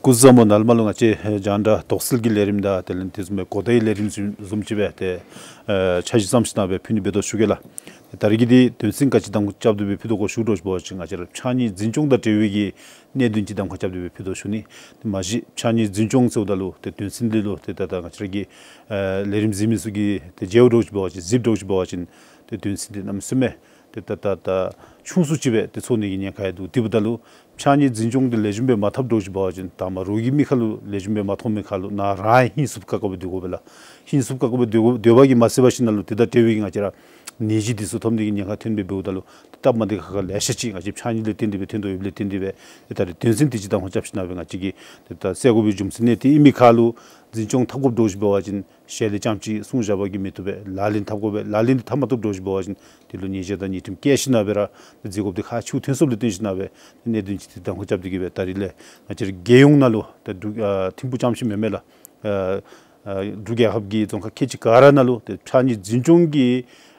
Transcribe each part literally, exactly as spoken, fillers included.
སྐུ་གཟུགས་བཟང་པོ། ནཱ་ལས་མར་ལུ་ང་བཅས་རྒྱང་བསྒྲགས་དོགས་སེལ་གྱི་ལས་རིམ་དང་དེ་ལས་དེ་བཟུམ་སྦེ་གོ་བརྡའི་ལས་རིམ་བཟུམ་བཟུམ་ཅིག་སྦེ་ཏེ་ཨེ་འཆར་གཞི་བརྩམས་ཞིནམ་སྦེ་ཕུལ་ནི་འབད་དོ་ཞུ་གེ་ལགས། ད་རིས་ཀྱི་འདི་དོན་ཚན་ག་ཅི་གདམ་ཁ་རྐྱབ་སྟེ་སྦེ་ཕུལ་དོ་གོ་ཞུ་དོ་ཞུ་བ་ཅིན་ང་བཅས་ར་ཕྱགས་སྙིགས་འཛིན་སྐྱོང་དང་འབྲེལ་བའི་གི་གནད་དོན་ཅིག་གདམ་ཁ་རྐྱབ་སྟེ་སྦེ་ཕུལ་དོ་ཞུ་ནི། དེ་མ་གཞི་ཕྱགས་སྙིགས་འཛིན་སྐྱོང་ཟེརཝ་ད་ལུ་ཏེ་དོན་ཚན་འདི་ལུ་ཏེ་ད་ད་ང་བཅས་ར་གི་ཨེ་ལས་རིམ་གཟིགས་མི་ཚུ་གིས་ཏེ་མཇལཝ་འདྲཝ་ཅིག་འབད་བ་ཅིན་གཟིགསཔ་འདྲཝ་ཅིག་འབད་བ་ཅིན་ཏེ་དོན་ཚན་འདི་གནམ་མེད་ས་མེད་ཏེ་ད་ད་ད་ཆུང་སུ་ཅིག་སྦེ་ཏེ་ཚོར་ནི་གི་ཉེན་ཁ་ཡང་འདུག། དེ་འབདཝ་ད་ལུ་ཕྱགས་སྙིགས་འཛིན་སྐྱོང་འདི་ལེགས་ཤོམ་སྦེ་མ་འཐབ་འདྲཝ་ཅིག་འབད་བ་ཅིན་ད་མ་རོགས་ཀྱི་མིག་ཁར་ལུ་ལེགས་ཤོམ་སྦེ་མ་མཐོང་མི་ཁར་ལུ་ནཱ་རང་ཧིང་སུབ་ཀ་ཀ་སྦེ་སྡོད་དགོ་པས་ལགས། ཧིང་སུབ་ཀ་ཀ་སྦེ་སྡོད་དགོ་སྡོད་པ་གིས་མ་ཚད་པར་ཞིནམ་ལས་ཏེ་ད་འབྲེལ་བའི་གི་ང་བཅས་ར་ནད་གཞི་འདི་ཚུ་ཐོབ་ནི་གི་ཉེན་ཁ་ཐོན་སྦེ་འབདཝ་ད་ལུ་སྟབས་མ་བདེ་ཁག་ཁ་ལེ་ཤ་ཅིག་ང་བཅས་ཕྱགས་སྙིགས་ལས་བརྟེན་ཏེ་སྦེ་ཐོན་དོ་ཡོདཔ་ལས་བརྟེན་ཏེ་སྦེ་ཏེ་ད་རིས་དོན་ཚན་འདི་ཅིག་གདམ་ཁ་རྐྱབ་ཞིནམ་སྦེ་ང་བཅས་ཀྱིས་ཏེ་ད་སེལ་དགོ་པའི་རྒྱུ་མཚན་ནི་དེ་ཨིན་མི་ཁར་ལུ་འཛིན་སྐྱོང་འཐབ་དགོཔ་འདྲཝ་ཅིག་འབད་བ་ཅིན་ཞལ་ལས་རྐྱངམ་ཅིག་གསུང་བཞག་པ་གིས་མི་བཏུབ་པས། ལག་ལེན་འཐབ་དགོ་པས། ལག་ལེན་འདི་འཐབ་མ་བཏུབ་འདྲཝ་ཅིག་འབད་བ་ཅིན་དེ་ལུ་ཉེས་བྱ་དང་ཉེས་ཁྲིམས་བཀལ་ཞིནམ་སྦེ་ར་ཏེ་མཛད་དགོཔ་འདི་ཁག་ཆེཝ་ཐོན་སོཔ་ལས་བརྟེན་ཞིནམ་སྦེ་ཏེ་གནད་དོན་ཅིག་འདི་གདམ་ཁ་རྐྱབ་སྟེ་གི་སྦེ་ད་རིས་ལས་ང་བཅས་ར་རྒྱལ་ཡོངས་ནང་ལུ་ཏེ་འབྲུག་ཨ་ཐིམ་ཕུག་རྐྱངམ་ཅིག་མེན་མས་ལགས། ཨ་ཨ་འབྲུག་རྒྱལ་ཁབ་ཀྱི་རྫོང་ཁག་ཁལ་གཅིག་ག་ར་ནང་ལུ་ཏེ་ཕྱགས་སྙིགས་འཛིན་སྐྱོང་གི་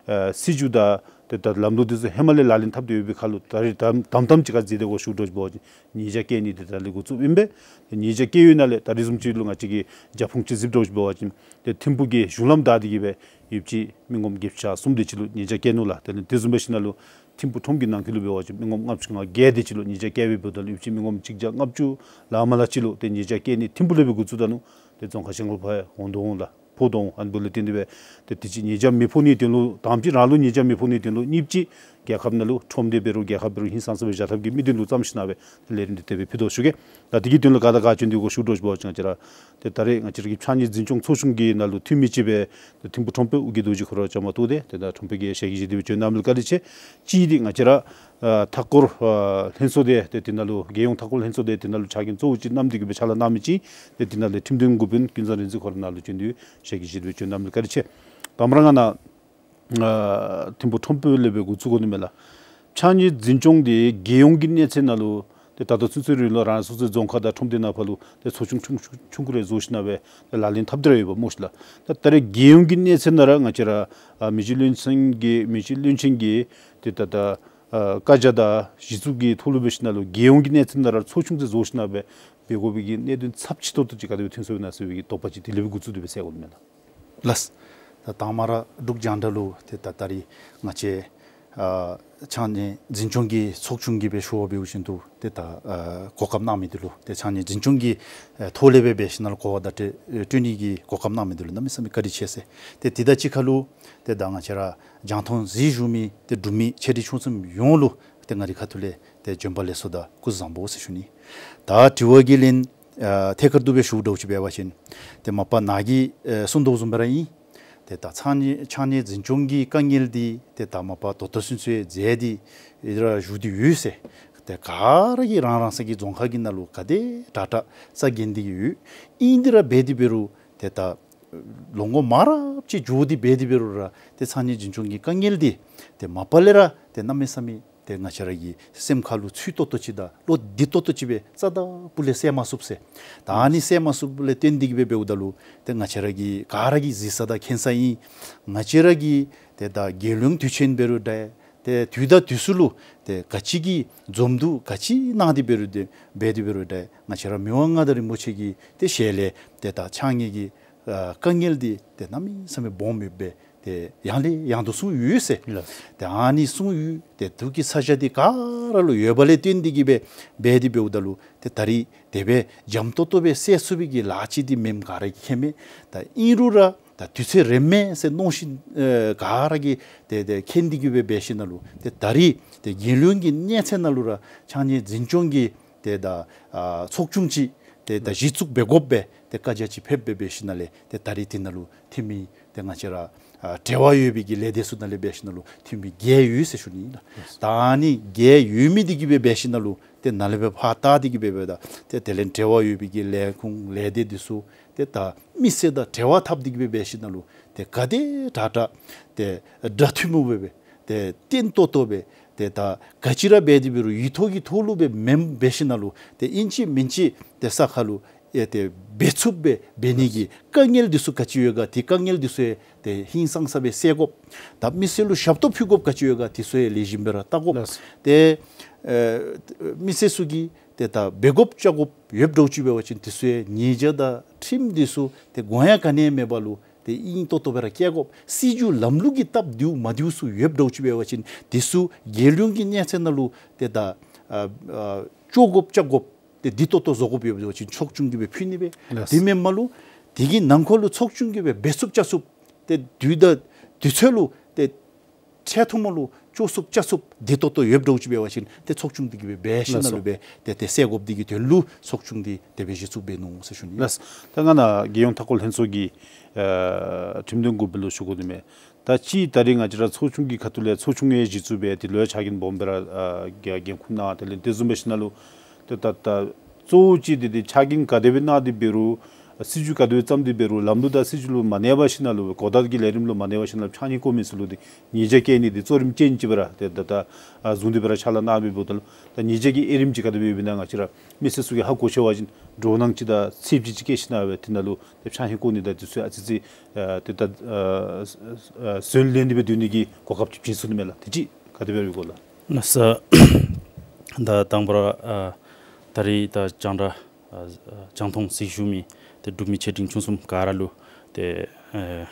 ཨ་སྲིད་བྱུས་དང་ཏེ་ད་ལམ་ལུགས་འདི་ཚུ་ཧེ་མ་ལས་ལག་ལེན་འཐབ་སྟེ་ཡོད་པའི་ཁར་ལུ་ད་རིས་དམ་དམ་དམ་ཅིག་ཁར་འཛིན་ཏེ་གོ་ཞུ་དོ་ཞུ་བ་ཅིན་ཉེས་བྱ་བཀལ་ནི་འདི་ད་ལས་འགོ་བཙུགསཔ་ཨིན་པས། ཏེ་ཉེས་བྱ་བཀལ་ཡོད་ནང་ལས་ད་རིས་བཟུམ་ཅིག་ལུ་ང་བཅས་ཀྱིས་རྒྱབ་ཁུངས་ཅིག་གཟིགསཔ་འདྲཝ་ཅིག་འབད་བ་ཅིན་ཏེ་ཐིམ་ཕུག་གི་གཞུང་ལམ་བདའ་སྟེ་གི་སྦེ་ཡོདཔ་ཅིག་མི་ངོམ་བརྒྱད་ཅུ་གྱ་གསུམ་དེ་ཅིག་ལུ་ཉེས་བྱ་བཀལ་ནུག་ལགས། དེ་ལས་དེ་བཟུམ་སྦེ་ཞིནམ་ལས་ཐིམ་ཕུག་ཁྲོམ་གྱི་ནང་འཁོད་ལུ་འབད་བ་ཅིན་མི་ངོམ་ལྔ་བཅུ་ང་བརྒྱད་དེ་ཅིག་ལུ་ཉེས་བྱ་བཀལ་སྦེ་འབདཝ་ད་ལུ་ཡོདཔ་ཅིག་མི་ངོམ་གཅིག་བརྒྱ་ལྔ་བཅུ་ལ་མ་ལ་ཅིག་ལུ་ཏེ་ཉེས་བྱ་བཀལ་ནི་ཐིམ་ཕུག་ལས་སྦེ་འགོ་བཙུགས་ད་ནུག། ཏེ་རྫོང་ཁག་གཞན་ཁར་ཕར་འོང་དོ་འོང་ལགས། ཕོག་དོ་འོང་། ཨ་ནི་འབདཝ་ལས་བརྟེན་ཏེ་སྦེ་ཏེ་དེ་ཅིག་ཉེས་བྱ་མི་ཕོག་ནིའི་དོན་ལུ་དང་པ་ཅིག་རང་ལུ་ཉེས་བྱ་མི་ཕོག་ནིའི་དོན་ལུ་གཉིས་པ་ཅིག་རྒྱལ་ཁབ་ནང་ལུ་ཁྲོམ་སྡེ་འབད་རུང་རྒྱལ་ཁབ་འབད་རུང་ཧིང་སངས་ས་སྦེ་བཞག་ཐབས་ཀྱི་དམིགས་དོན་ལུ་བརྩམས་ཞིནམ་སྦེ་ཏེ་ལས་རིམ་འདི་དེ་སྦེ་ཕུལ་དོ་ཞུ་གེ། ད་དེ་གི་དོན་ལུ་ག་དང་ག་བྱོན་ཏེ་གོ་ཞུ་དོ་ཞུ་བ་ཅིན་ང་བཅས་ར་ཏེ་ད་རིས་ང་བཅས་ར་གི་ཕྱགས་སྙིགས་འཛིན་སྐྱོང་ཚོགས་ཆུང་གི་ནང་ལུ་འཐུས་མི་ཅིག་སྦེ་ཏེ་ཐིམ་ཕུག་ཁྲོམ་དཔོན་ཨོ་རྒྱན་རྡོ་རྗེ་ཁོ་ར་བཅའ་མར་གཏོགས་ཏེ་ཏེ་ད་ཁྲོམ་དཔོན་གྱིས་ཞལ་གྱིས་བཞེས་ཏེ་སྦེ་བྱོན་གནང་མི་ལུ་བཀའ་དྲིན་ཆེ། གཅིག་འདི་ང་བཅས་ར་ཨ་མཐའ་འཁོར་ཨ་ལྷན་ཚོགས་འདི་ཏེ་དེ་ནང་ལུ་རྒྱལ་ཡོངས་མཐའ་འཁོར་ལྷན་ཚོགས་འདི་དེ་ནང་ལུ་ཕྱག་འགན་གཙོ་བོ་ཅིག་བསྣམས་ཏེ་གི་སྦེ་ཕྱག་ལཱ་གནང་མི་ཅིག་ཏེ་དེ་ནང་ལས་ཁྲིམས་དོན་འགོ་དཔོན་ཀུན་བཟང་རིག་འཛིན་ཁོ་ར་ནཱ་ལུ་བྱོན་ཏེ་ཞལ་གྱིས་བཞེས་ཏེ་སྦེ་བྱོན་གནང་མི་ལུ་བཀའ་དྲིན་ཆེ། དང་པ་ར་ང་ནཱ་ཨ་ཐིམ་ཕུག་ཁྲོམ་དཔོན་ལས་སྦེ་འགོ་བཙུགས་དགོ་ནི་མས་ལགས། ཕྱགས་སྙིགས་འཛིན་སྐྱོང་འདི་རྒྱལ་ཡོངས་ཀྱི་གནས་ཚད་ནང་ལུ་ཏེ་ད་ལྟོ་ཚུན་ཚོད་རིང་ལུ་རང་སོ་སོའི་རྫོང་ཁག་དང་ཁྲོམ་སྡེ་ནང་ཕར་ལུ་ཏེ་ཚོགས་ཆུང་ཆུང་ཆུང་ཀུ་རེ་བཟོ་ཞིནམ་སྦེ་ཏེ་ལག་ལེན་འཐབ་སྟེ་ར་ཡོདཔ་སྨོ་ཤིག་ལགས། ད་ད་རེས་རྒྱལ་ཡོངས་ཀྱི་གནས་ཚད་ནང་ར་ང་བཅས་ར་ཨ་མི་རྗེ་བློན་ཆེན་གྱི་མི་རྗེ་བློན་ཆེན་གྱི་ཏེ་ད་ད་ཨ་བཀའ་རྒྱ་དང་གཞི་བཙུགས་ཀྱི་ཐོག་ལུ་འབད་ཞིནམ་ལས་རྒྱལ་ཡོངས་ཀྱི་གནས་ཚད་ནང་ར་ཚོགས་ཆུང་ཅིག་བཟོ་ཞིནམ་སྦེ་འབད་དགོ་པའི་གི་གནད་དོན་ཚབས་ཆེ་ཏོག་ཏོ་ཅིག་ག་དེ་སྦེ་ཐོན་སོང་ཡོད་ན་ཟེར་བའི་གི་དོགས་པ་ཅིག་དེ་ལས་སྦེ་འགོ་བཙུགས་ཏེ་སྦེ་སེལ་དགོ་ནི་མས་ལགས། ལགས། ད་དང་པ་ར་འབྲུག་རྒྱང་བསྒྲགས་ལུ་ཏེ་ད་ད་རིས་ང་བཅས་ཨ་ཕྱགས་སྙིགས་འཛིན་སྐྱོང་གི་ཚོགས་ཆུང་གིས་སྦེ་ཞུ་བ་འབད་བ་ཅིན་ཏེ་ད་ཨ་གོ་སྐབས་གནང་མི་འདི་ལུ་ཏེ་ཕྱགས་སྙིགས་འཛིན་སྐྱོང་གི་ཨ་ཐོག་ལས་སྦེ་འབད་ཞིནམ་ལས་གོ་བརྡ་སྤྲོད་སྤྲོད་ནི་གི་གོ་སྐབས་གནང་མི་འདི་ལུ་གནམ་མེད་ས་མེད་བཀའ་དྲིན་ཆེ་ཟེར། ཏེ་དེ་དང་གཅིག་ཁར་ལུ་ཏེ་ད་ང་བཅས་ར་རྒྱང་མཐོང་གཟིགས་བཞུགས་མི་ཏེ་འབྲུག་མི་ཆེ་འབྲིང་ཆུང་གསུམ་ཡོངས་ལུ་ཏེ་ང་རའི་ཁ་ཐུག་ལས་ཏེ་བྱོན་པ་ལེགས་སོ་དང་སྐུ་གཟུགས་བཟང་པོ་ཟེར་ཞུ་ནི། ད་དྲི་བ་གི་ལན་ཨ་ཐད་ཀར་དུ་སྦེ་ཞུ་འདྲཝ་ཅིག་འབད་བ་ཅིན་ཏེ་མ་པ་ནཱ་གིས་ཨེ་གསུངས་དོ་བཟུམ་སྦེ་ར་ཨིན། ཏེ་ད་ཕྱགས་སྙིགས་ཕྱགས་སྙིགས་འཛིན་སྐྱོང་གི་དཀའ་ངལ་འདི་ཏེ་ད་མ་པ་ད་ལྟོ་ཚུན་ཚོད་མཛད་དེ་ཨེ་ར་བཞུགས་ཏེ་ཡོད་ཟེར། ཏེ་ག་ར་གིས་རང་རང་སོའི་རྫོང་ཁག་གི་ནང་ལུ་ག་དེ་དྲག་དྲག་རྩ་འགེངས་ཏེ་གི་ཡོད། ཨིན་དེ་ར་འབད་དེ་འབད་རུང་ཏེ་ད་ལོ་ངོ་མང་རབས་ཅིག་འགྱོ་སྟེ་འབད་དེ་འབད་རུང་ར་ཏེ་ཕྱགས་སྙིགས་འཛིན་སྐྱོང་གི་དཀའ་ངལ་འདི་ཏེ་མ་པ་ལས་ར་ཏེ་གནམ་མེད་ས་མེད་ཏེ་ང་བཅས་ར་གི་སེམས་ཁར་ལུ་ཚུད་ཏོག་ཏོ་ཅིག་དང་བློ་བདེ་ཏོག་ཏོ་ཅིག་སྦེ་རྩ་དང་སྤུ་ལས་བསལ་མ་ཚུགས་ཟེར། ད་ཨ་ནི་བསལ་མ་ཚུགསཔ་ལས་བརྟེན་ཏེ་གི་སྦེ་འབདཝ་ད་ལུ་ཏེ་ང་བཅས་ར་གི་ག་ར་གིས་གཟིགས་ས་དང་མཁྱེན་ས་ཨིན། ང་བཅས་ར་གི་ཏེ་ད་རྒྱལ་ཡོངས་དུས་ཆེན་འབད་རུང་འདྲ། ཏེ་དུས་དང་དུས་སུ་ལུ་ཏེ་ག་ཅི་གི་འཛོམས་འདུ་ག་ཅི་གནང་སྟེ་འབད་རུང་འདྲ་འབད་དེ་འབད་རུང་འདྲ་ང་བཅས་ར་མི་དབང་མངའ་བདག་རིན་པོ་ཆེ་གི་ཏེ་ཞལ་ལས་ཏེ་ད་ཕྱགས་སྙིགས་ཀྱི་ཨ་དཀའ་ངལ་འདི་ཏེ་གནམ་མེད་ས་མེད་སྦོམ་ཡོདཔ་སྦེ་ཏེ་ཡང་ལས་ཡང་དུ་གསུངས་ཡོད་ཟེར། ལགས། ཏེ་ཨ་ནི་གསུངས་ཡོད། ཏེ་འདི་གི་ས་ཆ་འདི་ག་ར་ལུ་ཡོད་པ་ལས་བརྟེན་ཏེ་གི་སྦེ་འབད་དེ་འབདཝ་ད་ལུ་ཏེ་ད་རིས་དེ་སྦེ་འཇམ་ཏོང་ཏོ་སྦེ་སེལ་ཚུགས་པའི་གི་ལཱ་ཅིག་འདི་མེནམ་ག་ར་གིས་མཁྱེན་མས། ད་ཨིན་རུང་ར་ད་དུས་ཚོད་རན་མས་ཟེར་མནོ་ཞིན་ཨེ་ག་ར་གིས་ཏེ་ཏེ་མཁྱེན་ཏེ་གི་སྦེ་འབད་ཞིནམ་ལས་ཏེ་ད་རིས་ཏེ་རྒྱལ་ཡོངས་ཀྱི་གནས་ཚད་ནང་ལུ་ར་ཕྱགས་སྙིགས་འཛིན་སྐྱོང་གི་ཏེ་ད་ཨ་ཚོགས་ཆུང་ཅིག་ཏེ་ད་གཞི་བཙུགས་འབད་དགོཔ་སྦེ་ཏེ་བཀའ་རྒྱ་ཅིག་ཕེབས་སྦེ་འབད་ཞིནམ་ལས་ཏེ་ད་རིས་དེ་ནང་ལུ་འཐུས་མི་ཏེ་ང་བཅས་ར་ཨ་འབྲེལ་བ་ཡོད་པའི་གི་ལས་སྡེ་ཚུ་ནང་ལས་འབད་ཞིནམ་ལས་འཐུས་མི་བརྒྱད་ཡོད་ཟེར་ཞུ་ནི་ཨིན་ལགས། ད་ཨ་ནི་བརྒྱད་ཡོད་མི་འདི་གིས་སྦེ་འབད་ཞིནམ་ལས་ཏེ་ནཱ་ལས་སྦེ་ཕར་བལྟ་སྟེ་གི་སྦེ་འབདཝ་ད་ཏེ་དེ་ལས་འབྲེལ་བ་ཡོད་པའི་གི་ལས་ཁུངས་ལས་སྡེ་འདི་ཚུ་ཏེ་ད་མི་སེར་དང་འབྲེལ་བ་འཐབ་སྟེ་གི་སྦེ་འབད་ཞིནམ་ལས་ཏེ་ག་དེ་དྲག་དྲག་ཏེ་འདྲ་ཐུན་མོང་སྦེ་སྦེ་ཏེ་བརྟན་ཏོག་ཏོ་སྦེ་ཏེ་ད་ག་ཅི་ར་འབད་དེ་འབད་རུང་ཡིག་ཐོག་གི་ཐོག་ལུ་སྦེ་མེནམ་འབད་ཞིནམ་ལས་ཏེ་ཨིན་ཅི་མིན་ཅི་ཏེ་ས་ཁར་ལུ་ཨེ་ཏེ་འབད་ཚུགསཔ་སྦེ་འབད་ནི་གི་དཀའ་ངལ་འདི་ཚུ་ག་ཅི་ཡོད་ག་ཏེ་དཀའ་ངལ་འདི་ཚུ་ཡང་ཏེ་ཧིང་སངས་ས་སྦེ་སེལ་དགོཔ། ད་མི་སེར་ལུ་ཞབས་ཏོག་ཕུལ་དགོཔ་ག་ཅི་ཡོད་ག་ཏེ་ཚུ་ཡང་ལེགས་ཤོམ་སྦེ་ར་བལྟ་དགོཔ། ལགས། ཏེ་ ཨེ་མི་སེར་ཚུ་གིས་ཏེ་ད་འབད་དགོཔ་བཅའ་དགོཔ་ཡོདཔ་འདྲཝ་ཅིག་འབད་བ་ཅིན་དེ་ཚུ་ཡང་ཉེས་བྱ་དང་ཁྲིམས་དེ་ཚུ་ཏེ་དགོངས་ཡངས་ག་ནི་ཡང་མེད་པ་ལུ་ཏེ་ཨིན་ཏོག་ཏོ་སྦེ་ར་བཀལ་དགོཔ། སྲིད་བྱུས་ལམ་ལུགས་ཀྱི་སྟབས་བདེཝ་མ་བདེཝ་ཚུ་ཡོདཔ་འདྲཝ་ཅིག་འབད་བ་ཅིན་དེ་ཚུ་རྒྱལ་ཡོངས་ཀྱི་གནས་ཚད་ནང་ལུ་ཏེ་ད་ཨ་ཨ་བཅོ་དགོཔ་བཅའ་དགོཔ་ཏེ་བདེ་ཏོག་ཏོ་བཟོ་དགོཔ་ཡོདཔ་འབད་བ་ཅིན་ཚོགས་ཆུང་གིས་སྦེ་ཕུལ་ནི་སྦེ། ལགས། དེ་མེན་པ་ལུ་དེ་གི་ནང་འཁོད་ལུ་ཚོགས་ཆུང་གིས་སྦེ་འབད་ཚུགསཔ་བཅའ་ཚུགསཔ་ཏེ་དུས་དང་དུས་ཚོད་ལུ་ཏེ་འཕྲལ་ཐུང་མ་ལུ་བཅོ་ཚུགསཔ་བཅའ་ཚུགསཔ་བདེ་ཏོག་ཏོ་ཡོདཔ་འདྲཝ་ཅིག་འབད་བ་ཅིན་ཏེ་ཚོགས་ཆུང་འདི་གིས་སྦེ་འབད་ཞིནམ་ལས་སྦེ་ཏེ་ཏེ་སེལ་དགོཔ་འདི་གི་དོན་ལུ་ཚོགས་ཆུང་འདི་དེ་སྦེ་གཞི་བཙུགས་འབད་ནུག་ཟེར་ཞུ་ནི། ལགས། ད་ང་ནཱ་རྒྱལ་ཡོངས་མཐའ་འཁོར་ལྷན་ཚོགས་ཀྱི་ཨ་ཁྲིམས་དོན་འགོ་དཔོན་ལུ་ཞུ་དགོ་ནི་མས། ད་ཅི་ད་རིས་ང་བཅས་ར་ཚོགས་ཆུང་གི་ཁ་ཐུག་ལས་ཚོགས་ཆུང་ཡང་གཞི་བཙུགས་འབད་དེ་ལུ་ཡང་ཕྱག་འགན་སྦོམ་སྦེ་ར་ཨ་འགན་འཁུར་གནང་། དེ་ལས་དེ་བཟུམ་འབད་ཞིནམ་ལས་ཏེ་ད་ད་གཙོ་བོ་ཅིག་འདི་འདི་ཕྱག་འགན་ག་དེ་སྦེ་གནང་སྟེ་འབད་རུང་སྲིད་བྱུས་ག་དེ་སྦེ་བརྩམས་ཏེ་འབད་རུང་ལམ་ལུགས་དང་སྲིད་བྱུས་ལུ་མ་གནས་པར་ཞིནམ་ལས་གོ་བརྡ་གི་ལས་རིམ་ལུ་མ་གནས་པར་ཞིནམ་ལས་ཕྱགས་སྙིགས་བཀོ་མི་ཚུ་ལུ་འདི་ཉེས་བྱ་བཀལ་ནི་འདི་གཙོ་རིམ་ཅན་ཅིག་སྦེ་ར་ཏེ་ད་ད་ཨ་བཟུང་སྟེ་སྦེ་ར་ཕྱག་ལཱ་གནང་སྦེ་འབདཝ་ད་ལུ་ད་ཉེས་བྱ་གི་དབྱེ་རིམ་ཅིག་ག་དེ་སྦེ་ཡོདཔ་ཨིན་ན་ང་བཅས་ར་མི་སེར་ཚུ་གིས་ཧ་གོ་ཚར་བ་ཅིན་འདྲོག་སྣང་ཅིག་དང་ཚེར་ཅིག་ཅིག་བསྐྱེད་ཞིནམ་ལས་དེ་ནང་ལུ་ཏེ་ཕྱགས་སྙིགས་བཀོ་ནི་དང་དེ་ཚུ་ཨ་ཙི་ཙི་ཨ་ཏེ་ད་ཨ་ཨ་ཟོན་ལེན་ཏེ་སྦེ་སྡོད་ནི་གི་གོ་སྐབས་ཅིག་བྱིན་ཚུགས་ནི་མས་ལགས། དེ་ཅིག་ག་དེ་སྦེ་ཡོད་གོ་ལགས། ལགས་སོ། ད་དང་པ་ར་ཨ་ད་རིས་ད་རྒྱང་བསྒྲགས་ཨ་རྒྱང་མཐོང་གཟིགས་བཞུགས་མི་ཏེ་འབྲུག་མི་ཆེ་འབྲིང་ཆུང་གསུམ་ག་ར་ལུ་ཏེ་ཨ་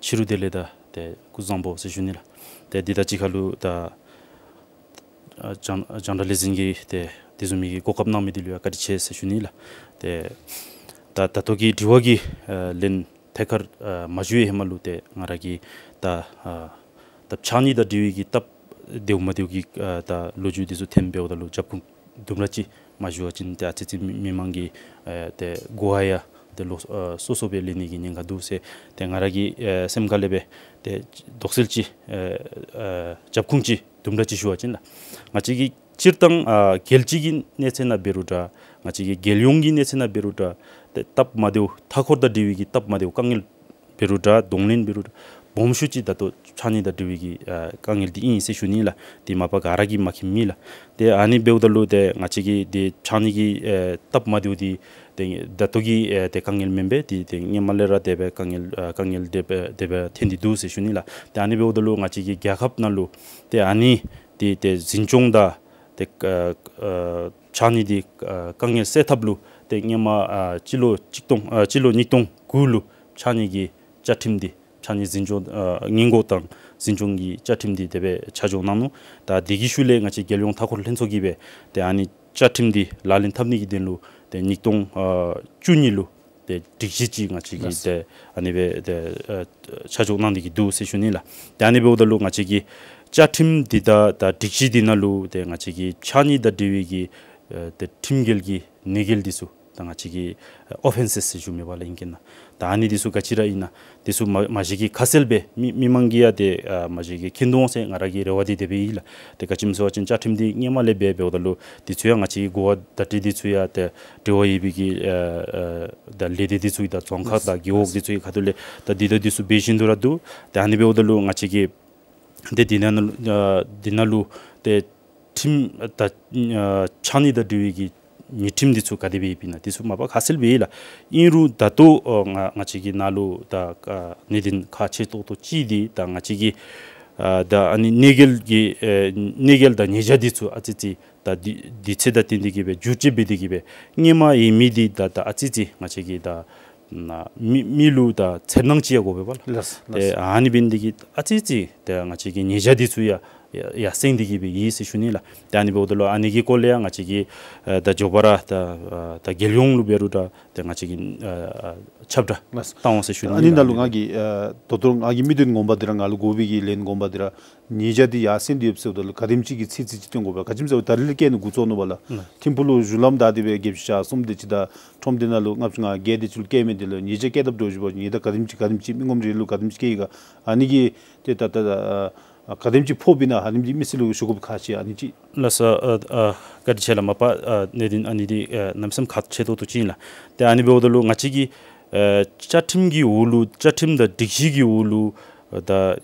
ཕྱི་རུ་བདེ་ལེགས་དང་ཏེ་སྐུ་གཟུགས་བཟང་པོ་ཟེར་ཞུ་ནི་ལགས། ཏེ་འདི་དང་གཅིག་ཁར་ལུ་ད་ཨ་རྒྱང་རྒྱང་བསྒྲགས་ལས་འཛིན་གྱིས་ཏེ་དེ་བཟུམ་མའི་གོ་སྐབས་གནང་མི་འདི་ལུ་ཡང་བཀའ་དྲིན་ཆེ་ཟེར་ཞུ་ནི་ལགས། ཏེ་ད་ད་ལྟོ་གི་དྲི་བ་གི་ཨ་ལན་ཐད་ཀར་ཨ་མ་ཞུ་བའི་ཧེ་མ་ལུ་ཏེ་ང་ར་གིས་ད་ཨ་ད་ཕྱགས་སྙིགས་དང་འབྲེལ་བའི་གི་སྟབས་བདེཝ་མ་བདེཝ་གི་ཨ་ད་ལོ་རྒྱུས་འདི་ཚུ་ཐོནམ་འབདཝ་ད་ལུ་རྒྱབ་ཁུངས་དུམ་གྲ་ཅིག་མ་ཞུ་བ་ཅིན་ཏེ་ཨ་ཙི་ཙི་མི་མི་མང་གིས་ཨ་ཏེ་གོ་བ་ཡང་ཏེ་ལོག་ཨ་སོ་སོ་སྦེ་ལེན་ནི་གི་ཉེན་ཁ་འདུག་ཟེར་ཏེ་ང་ར་གི་ཨ་སེམས་ཁ་ལས་སྦེ་ཏེ་དོགས་སེལ་ཅིག་ཨ་ཨ་རྒྱབ་ཁུངས་ཅིག་དུམ་གྲ་ཅིག་ཞུ་བ་ཅིན་ལགས། ང་བཅས་ཀྱི་སྤྱིར་བཏང་ཨ་རྒྱལ་སྤྱི་གི་གནས་ཚད་ནང་འབད་རུང་འདྲ་ང་བཅས་ཀྱི་རྒྱལ་ཡོངས་ཀྱི་གནས་ཚད་ནང་འབད་རུང་འདྲ་ཏེ་སྟབས་མ་བདེཝ་མཐའ་འཁོར་དང་འབྲེལ་བའི་གི་སྟབས་མ་བདེཝ་དཀའ་ངལ་འབད་རུང་འདྲ་གདོང་ལེན་འབད་རུང་འདྲ་སྦོམ་ཤོས་ཅིག་ད་ལྟོ་ཕྱགས་སྙིགས་དང་འབྲེལ་བའི་གི་ཨ་དཀའ་ངལ་འདི་ཨིན་ཟེར་ཞུ་ནི་ལགས། འདི་མ་པ་ག་ར་གིས་མ་མཁྱེན་མེད་ལགས། ཏེ་ཨ་ནི་འབདཝ་ད་ལུ་ཏེ་ང་བཅས་ཀྱི་འདི་ཕྱགས་སྙིགས་ཀྱི་ཨ་སྟབས་མ་བདེཝ་འདི་ཏེ་ད་ལྟོ་གི་ཨ་ཏེ་དཀའ་ངལ་མེན་པས། འདི་ཏེ་སྔོན་མ་ལས་ར་དེ་སྦེ་དཀའ་ངལ་ཨ་དཀའ་ངལ་དེ་སྦེ་དེ་སྦེ་ཐོན་ཏེ་འདུག་ཟེར་ཞུ་ནི་ལགས། ཏེ་ཨ་ནི་འབདཝ་ད་ལུ་ང་བཅས་ཀྱི་རྒྱལ་ཁབ་ནང་ལུ་ཏེ་ཨ་ནི་འདི་ཏེ་འཛིན་སྐྱོང་དང་ཏེ་ཨ་ཨ་ཕྱགས་སྙིགས་འདི་ཨ་དཀའ་ངལ་སེལ་ཐབས་ལུ་ཏེ་སྔོན་མ་ཨ་སྤྱི་ལོ་གཅིག་སྟོང་ཨ་སྤྱི་ལོ་ཉིས་སྟོང་དགུ་ལུ་ཕྱགས་སྙིགས་ཀྱི་བཅའ་ཁྲིམས་འདི་ཕྱགས་སྙིགས་འཛིན་སྐྱོང་ཨ་སྔོན་འགོག་དང་འཛིན་སྐྱོང་གི་བཅའ་ཁྲིམས་འདི་དེ་སྦེ་ཆ་འཇོག་གནང་ནུག། ད་འདི་གི་ཤུལ་ལས་ང་བཅས་རྒྱལ་ཡོངས་མཐའ་འཁོར་ལྷན་ཚོགས་ཀྱིས་སྦེ་ཏེ་ཨ་ནི་བཅའ་ཁྲིམས་འདི་ལག་ལེན་འཐབ་ནི་གི་དོན་ལུ་ཏེ་ཉིས་སྟོང་ཨ་བཅུ་གཉིས་ལུ་ཏེ་སྒྲིག་གཞི་ཅིག་ང་བཅས་ཀྱིས་ལགས། ཏེ་ཨ་ནི་སྦེ་ཏེ་ཨ་ཆ་འཇོག་གནང་སྟེ་གི་འདུག་ཟེར་ཞུ་ནི་ལགས། ཏེ་ཨ་ནི་འབདཝ་ད་ལུ་ང་བཅས་ཀྱི་བཅའ་ཁྲིམས་འདི་དང་ད་སྒྲིག་གཞི་འདི་ནང་ལུ་ཏེ་ང་བཅས་ཀྱི་ཕྱགས་སྙིགས་དང་འབྲེལ་བའི་གི་ཨ་ཏེ་ཁྲིམས་འགལ་གྱི་གནོད་འགེལ་འདི་ཚུ་ད་ང་བཅས་ཀྱི་ཨ་ཨོ་ཕེན་སེས་ཟེར་ཞུ་མི་པ་ལགས་ཨིང་སྐད་ནང་། ད་ཨ་ནི་འདི་ཚུ་ག་ཅི་ར་ཨིན་ན་འདི་ཚུ་མ་མ་གཞི་གི་ཁ་གསལ་སྦེ་མི་མི་མང་གིས་ཡང་ཏེ་ཨ་མ་གཞི་གི་མཁྱེན་དོ་འོང་ཟེར་ང་ར་གི་རེ་བ་འདི་དེ་སྦེ་ཨིན་ལགས། ཏེ་ག་ཅི་སྨོ་ཟེར་བ་ཅིན་བཅའ་ཁྲིམས་འདི་སྔོན་མ་ལས་འབད་འབདཝ་ད་ལུ་འདི་ཚུ་ཡང་ང་བཅས་ཀྱི་གོ་བ་བརྡ་སྤྲོད་འདི་ཚུ་ཡང་ཏེ་འབྲེལ་བ་ཡོད་པའི་གི་ཨ་ཨ་ད་ལས་སྡེ་འདི་ཚུ་གི་དང་རྫོང་ཁག་དང་རྒེད་འོག་འདི་ཚུ་གི་ཁ་ཐུག་ལས་ད་འདི་དང་འདི་ཚུ་འབད་བཞིན་དུ་ར་འདུག། ཏེ་ཨ་ནི་འབདཝ་ད་ལུ་ང་བཅས་ཀྱི་ཏེ་འདི་ནང་ལུ་ཨ་འདི་ནང་ལུ་ཏེ་ཁྲིམས་ད་ཨ་ཕྱགས་སྙིགས་དང་འབྲེལ་བའི་གི་ཉེས་ཁྲིམས་འདི་ཚུ་ག་དེ་སྦེ་ཡོདཔ་ཨིན་ན་འདི་ཚུ་མ་པ་ཁ་གསལ་སྦེ་ཡོད་ལགས། ཨིན་རུང་ད་ལྟོ་ཨ་ང་ང་བཅས་ཀྱི་ནང་ལུ་ད་ཨ་གནད་དོན་ཁག་ཆེ་ཏོག་ཏོ་ཅིག་འདི་ད་ང་བཅས་ཀྱི་ཨ་ད་ཨ་ནི་གནོད་འགེལ་གྱི་ཨ་གནོད་འགེལ་དང་ཉེས་བྱ་འདི་ཚུ་ཨ་ཙི་ཙི་ད་དུས་དུས་ཚོད་དང་བསྟུན་ཏེ་གི་སྦེ་འགྱུར་བཅོས་འབད་དེ་གི་སྦེ་སྔོན་མ་ཡོད་མི་འདི་ད་ད་ཨ་ཙི་ཙི་ང་བཅས་ཀྱི་ད་ན་མི་མི་ལུ་ད་འཚེར་སྣང་ཅིག་ཡང་དགོ་པས་པ་ལགས། ལགས། ཏེ་ཨ་ནི་འབད་ནི་འདི་གིས་ཨ་ཙི་ཙི་ཏེ་ང་བཅས་ཀྱི་ཉེས་བྱ་འདི་ཚུ་ཡང་ཡར་སེང་སྟེ་གི་སྦེ་ཡོད་ཟེར་ཞུ་ནི་ལགས། ཏེ་ཨ་ནི་འབདཝ་ད་ལུ་ཨ་ནི་གི་སྐོར་ལས་ཡང་ང་བཅས་ཀྱིས་ཨ་ད་མགྱོགས་པ་ར་ད་ཨ་ད་རྒྱལ་ཡོངས་ལུ་འབད་རུང་ད་ཏེ་ང་བཅས་ཀྱིས་ཨ་ཨ་ཁྱབ་བསྒྲགས་ལགས། བཏང་འོང་ཟེར་ཞུ་ནི་ཨ་ནི་ལགས། ནང་ལུ་ང་གིས་ཨ་ད་ལྟོ་ང་གི་དམིགས་དོན་ངོ་མ་འདི་ར་ང་ལུ་དགོ་པའི་གི་ལན་ངོ་མ་འདི་ར་ཉེས་བྱ་འདི་ཡར་སེང་སྟེ་ཡོདཔ་ཟེརཝ་ད་ལུ་ག་དེམ་ཅིག་གི་ཚད་ཅིག་ཅིག་སྟོན་དགོ་པས། ག་ཅི་སྨོ་ཟེརཝ་ད་རིས་ལས་བཀལ་ནི་འགོ་བཙུགས་ནུག་པ་ལགས། ལགས། ཐིམ་ཕུག་ལུ་གཞུང་ལམ་བདའ་སྟེ་སྦེ་བརྒྱད་ཅུ་གྱ་གསུམ་དེ་ཅིག་དང་ཁྲོམ་སྡེ་ནང་ལུ་ལྔ་བཅུ་ང་བརྒྱད་དེ་ཅིག་ལུ་བཀལ་མི་འདི་ལུ་ཉེས་བྱ་བཀལ་དཔ་འདྲཝ་ཅིག་འབད་བ་ཅིན་ཉེས་བྱ་ག་དེམ་ཅིག་ག་དེམ་ཅིག་མི་ངོམ་རེ་ལུ་ག་དེམ་ཅིག་བཀལ་ཡི་ག། ཨ་ནི་གི་ཏེ་ད་ད་ཨ་ག་དེམ་ཅིག་ཕོགཔ་ཨིན་ན་ཨ་ནི་འདི་མི་སེར་ལུ་ཞུ་དགོཔ་ཁག་ཆེ། ཨ་ནི་ཅིག། ལགས་སོ། ཨ་ཨ་བཀའ་དྲིན་ཆེ་ལགས། མ་པ་ཨ་གནད་དོན་ཨ་ནི་འདི་ཨ་གནམ་མེད་ས་མེད་ཁག་ཆེ་ཏོག་ཏོ་ཅིག་ཨིན་ལགས། ཏེ་ཨ་ནི་འབདཝ་ད་ལུ་ང་བཅས་ཀྱི་ཨ་བཅའ་ཁྲིམས་ཀྱི་འོག་ལུ་བཅའ་ཁྲིམས་དང་སྒྲིག་གཞི་གི་འོག་ལུ་ཨ་ད་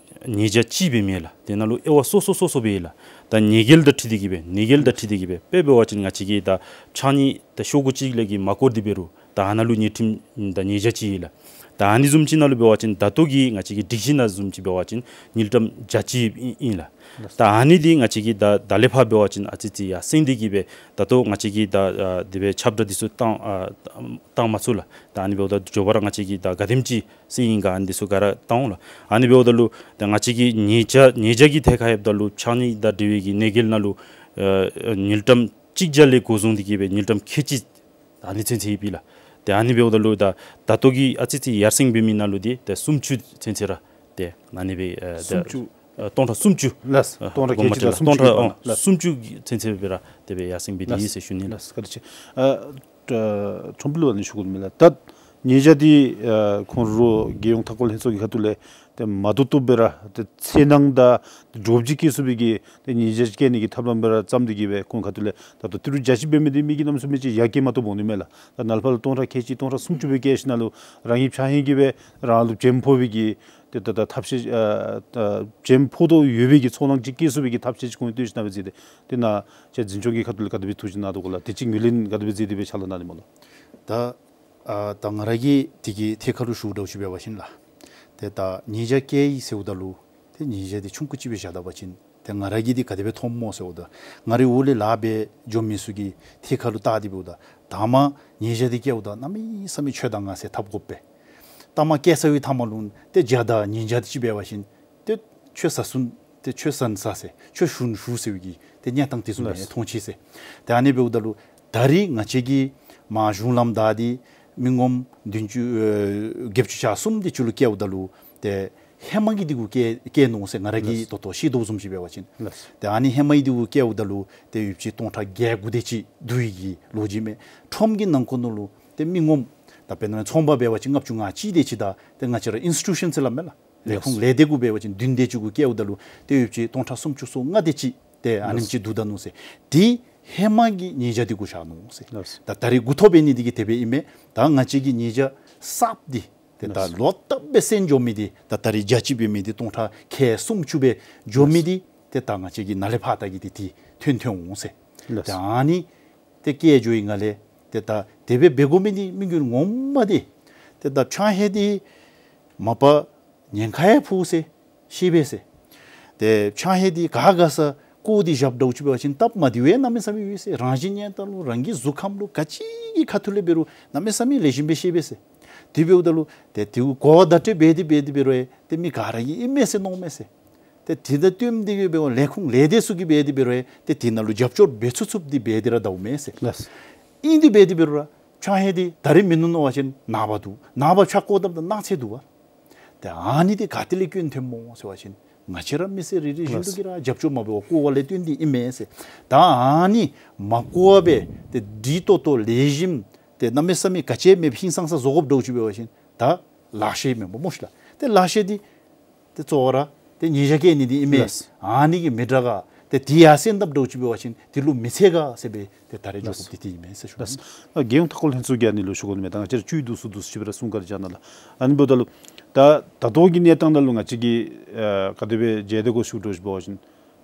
ཉེས་བྱ་ཅིག་སྦེ་མེན་ལགས། དེ་ནང་ལུ་དབྱེ་བ་སོ་སོ་སོ་སོ་སྦེ་ཡོད་ལགས། ད་ཉེས་འགེལ་དང་འཁྲིལ་ཏེ་གི་སྦེ་ཉེས་འགེལ་དང་འཁྲིལ་ཏེ་གི་སྦེ་དཔེ་འབད་བ་ཅིན་ང་བཅས་ཀྱི་ད་ཕྱགས་སྙིགས་ད་ཤོག་གུ་ཅིག་ལས་ཀྱི་མ་བཀོ་སྟེ་འབད་རུང་ད་ཨ་ནཱ་ལུ་ཉེས་ཁྲིམས་ད་ཉེས་བྱ་ཅིག་ཡོད་ལགས། ད་ཨ་ནི་བཟུམ་ཅིག་ནང་ལུ་འབད་བ་ཅིན་ད་ལྟོ་གི་ང་བཅས་ཀྱི་སྒྲིག་གཞི་ནང་བཟུམ་ཅིག་འབད་བ་ཅིན་དངུལ་ཀྲམ་བརྒྱ་གཅིག་ཨིན་ཨིན་ལགས། ད་ཨ་ནི་འདི་ང་བཅས་ཀྱིས་ད་ད་ལས་ཕར་འབད་བ་ཅིན་ཨ་ཙི་ཙི་ཡར་སེང་སྟེ་གི་སྦེ་ད་ལྟོ་ང་བཅས་ཀྱིས་ད་ཨ་དེ་སྦེ་ཁྱབ་བསྒྲགས་འདི་ཚུ་བཏང་ཨ་བཏང་མ་ཚུགས་ལགས། ད་ཨ་ནི་འབདཝ་ད་མགྱོགས་པ་ར་ང་བཅས་ཀྱིས་ད་ག་དེམ་ཅིག་སེང་ཨིན་ག་ཨ་ནི་འདི་ཚུ་ག་ར་བཏང་འོང་ལགས། ཨ་ནི་འབདཝ་ད་ལུ་ད་ང་བཅས་ཀྱི་ཉེས་བྱ་ཉེས་བྱ་གི་ཐད་ཁར་ཡོདཔ་ད་ལུ་ཕྱགས་སྙིགས་དང་འབྲེལ་བའི་གི་གནོད་འགེལ་ནང་ལུ་ཨ་དངུལ་ཀྲམ་གཅིག་བརྒྱ་ལས་འགོ་བཟུང་སྟེ་གི་སྦེ་དངུལ་ཀྲམ་ཁལ་གཅིག་ཨ་ནི་ཚུན་ཚོད་ཡོད་པས་ལགས། ཏེ་ཨ་ནི་འབདཝ་ད་ལུ་ད་ད་ལྟོ་གི་ཨ་ཙི་ཙི་ཡར་སེང་འབད་མི་ནང་ལུ་འདི་ཏེ་སུམ་ཅུ་ཚུན་ཚོད་ར་ཏེ་ཨ་ནི་སྦེ་ཨ་ཏེ་སུམ་ཅུ། ཨ་སྟོང་ཕྲག་སུམ་ཅུ། ལགས། ཨ་སྟོང་ཕྲག་ཁལ་གཅིག་དང་སུམ་ཅུ་སྟོང་ཕྲག་ཨོ་ལགས། སུམ་ཅུ་ཚུན་ཚོད་སྦེ་ར་དེ་སྦེ་ཡར་སེང་འབད་དེ་ཨིན་ཟེར་ཞུ་ནི་ལགས། ལགས། བཀའ་དྲིན་ཆེ། ཨ་ཨ་ཁྲོམ་དཔོན་ལུ་ཨ་ནི་ཞུ་དགོ་མི་ལགས། ད་ཉེས་བྱ་འདི་ཨ་ཁོང་ར་རྒྱལ་ཡོངས་མཐའ་འཁོར་ལྷན་ཚོགས་ཀྱི་ཁ་ཐུག་ལས་ཏེ་མ་བཏུབ་བཏུབ་སྦེ་ར་ཏེ་འཚེར་སྣང་དང་འདྲོག་བྱེལ་བསྐྱེད་ཚུགས་པའི་གི་ཏེ་ཉེས་བྱ་བཀལ་ནི་གི་ཐབས་ལམ་སྦེ་ར་བརྩམས་ཏེ་གི་སྦེ་ཁོང་ཁ་ཐུག་ལས་ད་ལྟོ་ཏི་རུ་བརྒྱ་གཅིག་འབད་མི་འདི་མི་གིས་གནམ་མེད་ས་མེད་ཅིག་ཡར་བཀལ་མ་བཏུབ་འོང་ནི་མས་ལགས། ད་ནཱ་ལས་ཕར་ལུ་སྟོང་ཕྲག་ཁལ་གཅིག་སྟོང་ཕྲག་སུམ་ཅུ་སྦེ་བཀལ་ཞིནམ་ལས་རང་གི་ཕྱགས་སྙིགས་ཀྱིས་སྦེ་རང་ལུ་བྱེམ་ཕོག་པའི་གི་ཏེ་ད་ད་ཐབས་ཤེས་ཨ་ད་བྱེམ་ཕོག་དོ་ཡོད་པའི་གི་ཚོར་སྣང་ཅིག་བསྐྱེད་ཚུགས་པའི་གི་ཐབས་ཤེས་ཅིག་ཁོང་གིས་བཏོན་ཞིནམ་ལས་ཅིག་ཏེ་དེ་ནང་ཁྱེད་འཛིན་སྐྱོང་གི་ཁ་ཐུག་ལས་ག་དེ་སྦེ་ཐུགས་རྗེ་གནང་དོ་གོ་ལགས། དེ་ཅིག་ངོས་ལེན་ག་དེ་སྦེ་མཛད་དེ་སྦེ་ཕྱག་ལཱ་གནང་ནི་སྨོ་ལགས། ད་ཨ་ད་ང་ར་གིས་དེ་གི་ཐད་ཁར་ལུ་ཞུཝ་འདྲཝ་ཅིག་འབད་བ་ཅིན་ལགས། ཏེ་ད་ཉེས་བྱ་བཀལ་ཡི་ཟེརཝ་ད་ལུ་ཏེ་ཉེས་བྱ་འདི་ཆུང་ཀུ་ཅིག་སྦེ་བཞག་ད་པ་ཅིན་ཏེ་ང་ར་གིས་འདི་ག་དེ་སྦེ་མཐོངམ་སྨོ་ཟེརཝ་ད་ང་རའི་འོག་ལས་ལཱ་འབད་འགྱོ་མི་ཚུ་གི་ཐད་ཁར་ལུ་བལྟ་སྟེ་འབདཝ་ད་ད་མ་ཉེས་བྱ་འདི་བཀལཝ་ད་གནམ་མེད་ས་མེད་ཁྱོད་དང་ང་ཟེར་འཐབ་དགོ་པས། ད་མ་བཀལ་ཚར་བའི་མཐའ་མ་ལུ་ཏེ་བརྒྱ་དང་ཉིས་བརྒྱ་དེ་ཅིག་འབད་བ་ཅིན་ཏེ་ཁྱོད་ཟ་ཚུན་ཏེ་ཁྱོད་ཟ་ན་ཟ་ཟེར་ཁྱོད་ཞུ་ན་ཞུ་ཟེར་བའི་གི་ཏེ་གནས་སྟངས་དེ་ཚུ་མས་ལགས། མཐོང་ཅི་ཟེར། ཏེ་ཨ་ནི་འབདཝ་ད་ལུ་ད་རིས་ང་བཅས་ཀྱིས་མར་གཞུང་ལམ་བདའ་སྟེ་མི་ངོམ་བདུན་ཅུ་ཨེ་བརྒྱད་ཅུ་གྱ་གསུམ་དེ་ཅིག་ལུ་བཀལཝ་ད་ལུ་ཏེ་ཧེ་མ་གི་འདི་གུ་བཀལ་བཀལ་ནུག་ཟེར་ང་ར་གིས་ལགས། ད་ལྟོ་ཤེས་དོ་བཟུམ་ཅིག་འབད་བ་ཅིན། ལགས། ཏེ་ཨ་ནི་ཧེ་མ་གི་འདི་གུ་བཀལཝ་ད་ལུ་ཏེ་ཡོདཔ་ཅིག་སྟོང་ཕྲག་བརྒྱད་དགུ་དེ་ཅིག་བསྡུ་བའི་གི་ལོ་རྒྱུས་མས། ཁྲོམ་གྱི་ནང་འཁོད་ནང་ལུ་ཏེ་མི་ངོམ་ད་དཔེར་ན་ཚོང་པ་འབད་བ་ཅིན་ལྔ་བཅུ་ང་གཅིག་དེ་ཅིག་དང་ཏེ་ང་བཅས་ར་ཨིནསི་ཊི་ཊུ་ཤཱན་ཟེར་སླབ་མས་ལགས། ལས་ཁུངས་ལས་སྡེ་གུ་འབད་བ་ཅིན་བདུན་དེ་ཅིག་གུ་བཀལཝ་ད་ལུ་ཏེ་ཡོདཔ་ཅིག་སྟོང་ཕྲག་སུམ་ཅུ་སོ་ལྔ་དེ་ཅིག་ཏེ་ཨ་ནེམ་ཅིག་བསྡུ་ད་ནུག་ཟེར། དེ་ཧེ་མ་གི་ཉེས་བྱ་འདི་གུ་བཞག་ནུག་ཟེར། ལགས། ད་ད་རིས་འགོ་ཐོག་འབད་ནི་འདི་གིས་དེ་སྦེ་ཨིན་མས། ད་ང་བཅས་ཀྱི་ཉེས་བྱ་གསརཔ་འདི་ཏེ་ད་ལགས། ལོག་ལྟབ་སྦེ་སེང་འགྱོ་མི་འདི་ད་ད་རིས་བརྒྱ་གཅིག་འབད་མི་འདི་སྟོང་ཕྲག་ཁལ་སུམ་ཅུ་སྦེ་འགྱོ་མི་འདི་ཏེ་ད་ང་བཅས་ཀྱིས་ནཱ་ལས་ཕར་ད་གི་འདི་ཏེ་ཐོན་ཐོན་འོང་ཟེར། ལགས། ཏེ་ཨ་ནི་ཏེ་བཀལ་འགྱོ་ཡི་ནང་ལས་ཏེ་ད་དེ་སྦེ་འབད་དགོ་མི་འདི་དམིགས་ཡུལ་ངོ་མ་འདི་ཏེ་ད་ཕྱགས་སྙིགས་འདི་མ་པ་ཉེན་ཁ་ཡང་ཕོག་ཟེར་ཤེས་པས་ཟེར། ཏེ་ཕྱགས་སྙིགས་འདི་ག་དགའ་ས་བཀོ་སྟེ་བཞགཔ་འདྲཝ་ཅིག་འབད་བ་ཅིན་སྟབས་མ་བདེཝ་ཡང་གནམ་མེད་ས་མེད་ཡོད་ཟེར། རང་བཞིན་གནས་སྟངས་ལུ་རང་གི་གཟུགས་ཁམས་ལུ་ག་ཅི་གི་ཁ་ཐུག་ལས་འབད་རུང་གནམ་མེད་ས་མེད་ལེགས་ཤོམ་སྦེ་ཤེས་པས་ཟེར། དེ་འབདཝ་ད་ལུ་ཏེ་དེ་གུ་གོ་བ་བརྡ་སྤྲོད་འབད་དེ་འབད་དེ་འབད་རུང་ཡང་ཏེ་མི་ག་ར་གིས་ཨིན་མས་ཟེར་མནོཝ་མས་ཟེར། ཏེ་དེ་དང་བསྟུན་ཏེ་གི་འབད་བ་ལས་ཁུངས་ལས་སྡེ་ཚུ་གིས་འབད་དེ་འབད་རུང་ཡང་ཏེ་དེ་ནང་ལུ་རྒྱབ་སྐྱོར་འབད་ཚུགས་ཚུགསཔ་འདི་འབད་དེ་ར་སྡོདཔ་མས་ཟེར། ལགས། ཨིན་དེ་འབད་དེ་འབད་རུང་ར་ཕྱགས་སྙིགས་འདི་ད་རིས་མིན་ནུག་མནོ་བ་ཅིན་ནངས་པ་འདུག། ནངས་པ་ཕྱགས་བཀོ་བཏངམ་ད་གནངས་ཚེ་འདུག་པ། ཏེ་ཨ་ནི་འདི་ག་ཏེ་ལས་སྐྱོན་ཐོནམ་སྨོ་ཟེར་བ་ཅིན་ང་བཅས་ར་མི་སེར་རེ་རེ་བཞིན་དུ་གིས་ར་རྒྱབ་སྐྱོར་མ་འབད་བར་བཀོ་བ་ལས་བརྟེན་ཏེ་ཨིན་མས་ཟེར། ད་ཨ་ནི་མ་བཀོ་བར་སྦེ་ཏེ་སྒྲིག་ཏོག་ཏོ་ལེགས་ཤོམ་ཏེ་གནམ་མེད་ས་མེད་ག་ཅི་མེད་པར་ཧིང་སངས་ས་བཟོ་དགོཔ་འདྲཝ་ཅིག་འབད་བ་ཅིན་ད་ལག་ཤེས་མེན་པ་སྨོ་ཤིག་ལགས། ཏེ་ལག་ཤེས་འདི་ཏེ་གཙོ་བོ་ར་ཏེ་ཉེས་བྱ་བཀལ་ནི་འདི་ཨིན་མས། ལགས། ཨ་ནི་གིས་མི་དྲག་ག། ཏེ་དེ་ཡར་སེང་བཏངམ་འདྲཝ་ཅིག་འབད་བ་ཅིན་དེ་ལུ་མི་འཚེར་ག་ཟེར་སྦེ་ཏེ་ད་རེས་འགྱོ་དགོཔ་འདི་དེ་ཨིན་མས་ཟེར་ཞུ་ནི། ལགས། ཨ་རྒྱལ་ཡོངས་མཐའ་འཁོར་ལྷན་ཚོགས་ཀྱིས་ཨ་ནི་ལུ་ཞུ་དགོ་མི་ད་ང་བཅས་ར་བཅུད་བསྡུ་ཚུ་བསྡུ་ཅིག་སྦེ་ར་གསུང་བཀའ་ར་བྱ་གནང་ལགས། ཨ་ནི་འབདཝ་ད་ལུ་ད་ད་ལྟོ་གི་གནས་སྟངས་ནང་ལུ་ང་བཅས་ཀྱིས་ཨ་ག་དེ་སྦེ་མཇལ་དེ་གོ་ཞུ་དོ་ཞུ་འབད་བ་ཅིན་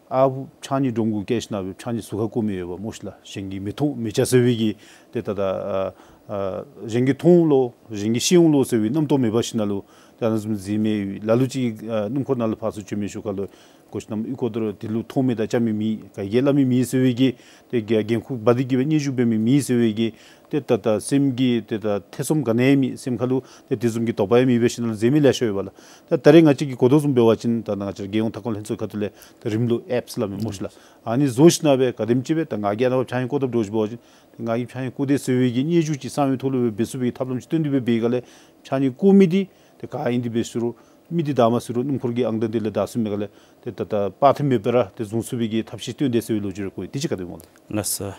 ཨ་ཕྱགས་སྙིགས་སྒྲོམ་གུ་བཀལ་ཞིན་ན་སྦེ་ཕྱགས་སྙིགས་ཟུར་ཁར་བཀོ་མི་ཡོདཔ་སྨོ་ཤིག་ལགས། གཞན་གྱིས་མི་མཐོང་མི་ཆ་ཟེར་བའི་གི་ཏེ་ད་ད་ཨ་ཨ་གཞན་གྱིས་མཐོང་འོང་ལོ་གཞན་གྱིས་ཤེས་འོང་ལོ་ཟེར་བའི་རྣམ་རྟོག་མེད་པ་ཞིག་ནང་ལུ་ཏེ་ཨ་ནི་བཟུམ་གཟིགས་མི་ལ་ལུ་ཅིག་ཨ་སྣུམ་འཁོར་ནང་ལུ་ཕར་ཚུར་བྱོན་མི་ཤུལ་ཁ་ལུ་གོ་ཤེས་ནམ་ཨིན་གོ་དོ་རུང་དེ་ལུ་མཐོང་མི་དང་བཅར་མི་མེད། ག་གིས་སླབ་མི་མེད་ཟེར་བའི་གི་ཏེ་འགན་འགན་ཁུར་འབག་སྟེ་གི་སྦེ་སྙན་ཞུ་འབད་མི་མེད་ཟེར་བའི་གི་ཏེ་ད་ད་སེམས་ཀྱི་ཏེ་ད་ཐེ་ཚོམ་ག་ནི་ཡང་མེད། སེམས་ཁ་ལུ་ཏེ་དེ་བཟུམ་གྱི་དོགས་པ་ཡང་མེད་པའི་ཞིནམ་ལས་མཛད་མི་ལེ་ཤ་ཡོད་པས་ལགས། ད་ད་རེས་ང་བཅས་ཀྱིས་གོ་དོ་བཟུམ་འབད་བ་ཅིན་ད་ང་བཅས་རྒྱལ་ཡོངས་མཐའ་འཁོར་ལྷན་ཚོགས་ཁ་ཐུག་ལས་ད་རིམ་ལུགས་ཨེཔསི་སླབ་མི་སྨོ་ཤིག་ལགས། ཨ་ནི་བཟོ་ཞིན་ན་སྦེ་ག་དེམ་ཅིག་སྦེ་ད་ང་གིས་ཨ་ནཱ་ཕྱགས་སྙིགས་བཀོ་དཔ་འདྲཝ་ཅིག་འབད་བ་ཅིན་ད་ང་གིས་ཕྱགས་སྙིགས་བཀོ་དེས་ཟེར་བའི་གི་སྙན་ཞུ་ཅིག་གསང་བའི་ཐོག་ལུ་སྦེ་འབད་ཚུགས་པའི་གི་ཐབས་ལམ་ཅིག་བཏོན་ཏེ་སྦེ་འབད་བའི་སྒང་ལས་ཕྱགས་སྙིགས་བཀོ་མི་འདི་ཏེ་ག་ཨིན་ཏེ་འབད་ཟེར་རུང་མི་འདི་བདའ་མ་ཟེར་རུང་སྣུམ་འཁོར་གྱི་ཨང་གྲངས་འདི་ལས་བདའ་ཚུགས་མི་ག་ལས་ཏེ་ད་ད་དཔའ་ཐུབ་མེད་པར་ཏེ་བཟུང་ཚུགས་པའི་གི་ཐབས་ཤེས་བཏོན་དེས་ཟེར་བའི་ལོ་རྒྱུས་རེ་གོ་ཡི། དེ་ཅིག་ག་དེ་སྨོ་ལགས། ལགས་སོ།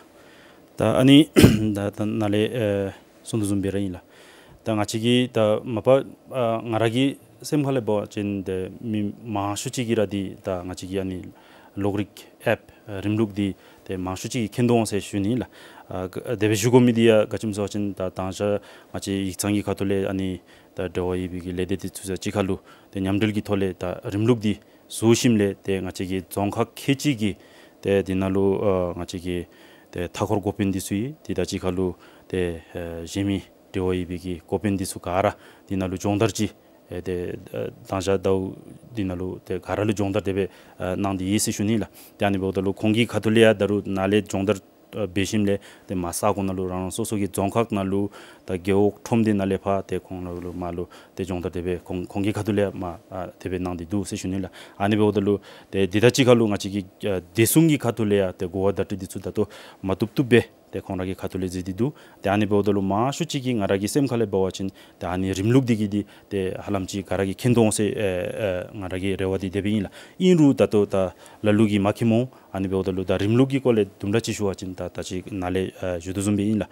ད་ཨ་ནི་ད་ད་ནཱ་ལས་ཨེ་གསུང་དོ་བཟུམ་སྦེ་ར་ཨིན་ལགས། ད་ང་བཅས་ཀྱིས་ད་མ་པ་ཨ་ང་ར་གི་སེམས་ཁ་ལས་འབད་བ་ཅིན་ཏེ་མི་མང་ཤོས་ཅིག་གིས་ར་འདི་ད་ང་བཅས་ཀྱི་ཨ་ནི་གློག་རིག་ཨེཔ་ཨ་རིམ་ལུགས་འདི་ཏེ་མང་ཤོས་ཅིག་གིས་མཁྱེན་དོ་འོང་ཟེར་ཞུ་ནི་ལགས། ཨ་ག་དེ་སྦེ་ཞུ་དགོ་མི་འདི་ཡང་ག་ཅི་སྨོ་ཟེར་བ་ཅིན་ད་དང་ཞག་ང་བཅས་ཡིག་ཚང་གི་ཁ་ཐུག་ལས་ཨ་ནི་ད་འབྲེལ་བ་ཡོད་པའི་གི་ལས་སྡེ་འདི་ཚུ་ས་གཅིག་ཁར་ལུ་ཏེ་མཉམ་འབྲེལ་གྱི་ཐོག་ལས་ད་རིམ་ལུགས་འདི་བཟོ་ཞིནམ་ལས་ཏེ་ང་བཅས་ཀྱི་རྫོང་ཁག་ཁལ་གཅིག་གི་ཏེ་འདི་ནང་ལུ་ཨ་ང་བཅས་ཀྱི་ཏེ་མཐའ་འཁོར་འགོ་དཔོན་འདི་ཚུ་ཡོད། དེ་དང་གཅིག་ཁར་ལུ་ཏེ་ཨ་གཞན་མི་ འབྲེལ་བ་ཡོད་པའི་གི་འགོ་དཔོན་འདི་ཚུ་ག་ར་འདི་ནང་ལུ་སྦྱོང་བརྡར་ཅིག་ཨེ་ཏེ་ཨེ་དང་ཞག་ཟླཝ་འདི་ནང་ལུ་ཏེ་ག་ར་ལུ་སྦྱོང་བརྡར་དེ་སྦེ་ཨེ་གནང་སྟེ་ཡོད་ཟེར་ཞུ་ནི་ལགས། ཏེ་ཨ་ནི་འབདཝ་ད་ལུ་ཁོང་གི་ཁ་ཐུག་ལས་ཡང་ད་རུང་ནཱ་ལས་སྦྱོང་བརྡར་ཨ་འབད་ཞིནམ་ལས་ཏེ་མར་ས་གོ་ནང་ལུ་རང་རང་སོ་སོ་གི་རྫོང་ཁག་ནང་ལུ་ད་རྒེད་འོག་ཁྲོམ་སྡེ་ནང་ལས་ཕར་ཏེ་ཁོང་ནང་ལུ་མར་ལུ་ཏེ་སྦྱོང་བརྡར་དེ་སྦེ་ཁོང་ཁོང་གི་ཁ་ཐུག་ལས་མར་ཨ་དེ་སྦེ་གནང་སྟེ་འདུག་ཟེར་ཞུ་ནི་ལགས། ཨ་ནི་འབདཝ་ད་ལུ་ཏེ་འདི་དང་གཅིག་ཁར་ལུ་ང་བཅས་ཀྱི་ཨ་བདེ་སྲུང་གི་ཁ་ཐུག་ལས་ཡང་ཏེ་གོ་བ་བརྡ་སྤྲོད་འདི་ཚུ་ད་ལྟོ་མ་བཏུབ་བཏུབ་སྦེ་ཏེ་ཁོང་ར་གི་ཁ་ཐུག་ལས་མཛད་དེ་འདུག། ཏེ་ཨ་ནི་འབདཝ་ད་ལུ་མང་ཤོས་ཅིག་གིས་ང་ར་གི་སེམས་ཁ་ལས་འབད་བ་ཅིན་ཏེ་ཨ་ནི་རིམ་ལུགས་འདི་གིས་འདི་ཏེ་ཧ་ལམ་ཅིག་ག་ར་གིས་མཁྱེན་དོ་འོང་ཟེར་ཨེ་ཨེ་ང་ར་གི་རེ་བ་འདི་དེ་སྦེ་ཨིན་ལགས། ཨིན་རུང་ད་ལྟོ་ད་ལ་ལུ་གིས་མ་མཁྱེནམ་འོང་། ཨ་ནི་འབདཝ་ད་ལུ་ད་རིམ་ལུགས་ཀྱི་སྐོར་ལས་དུམ་གྲ་ཅིག་ཞུ་བ་ཅིན་ད་ད་ཅི་ནཱ་ལས་ཨེ་ཞུ་དོ་བཟུམ་སྦེ་ཨིན་ལགས།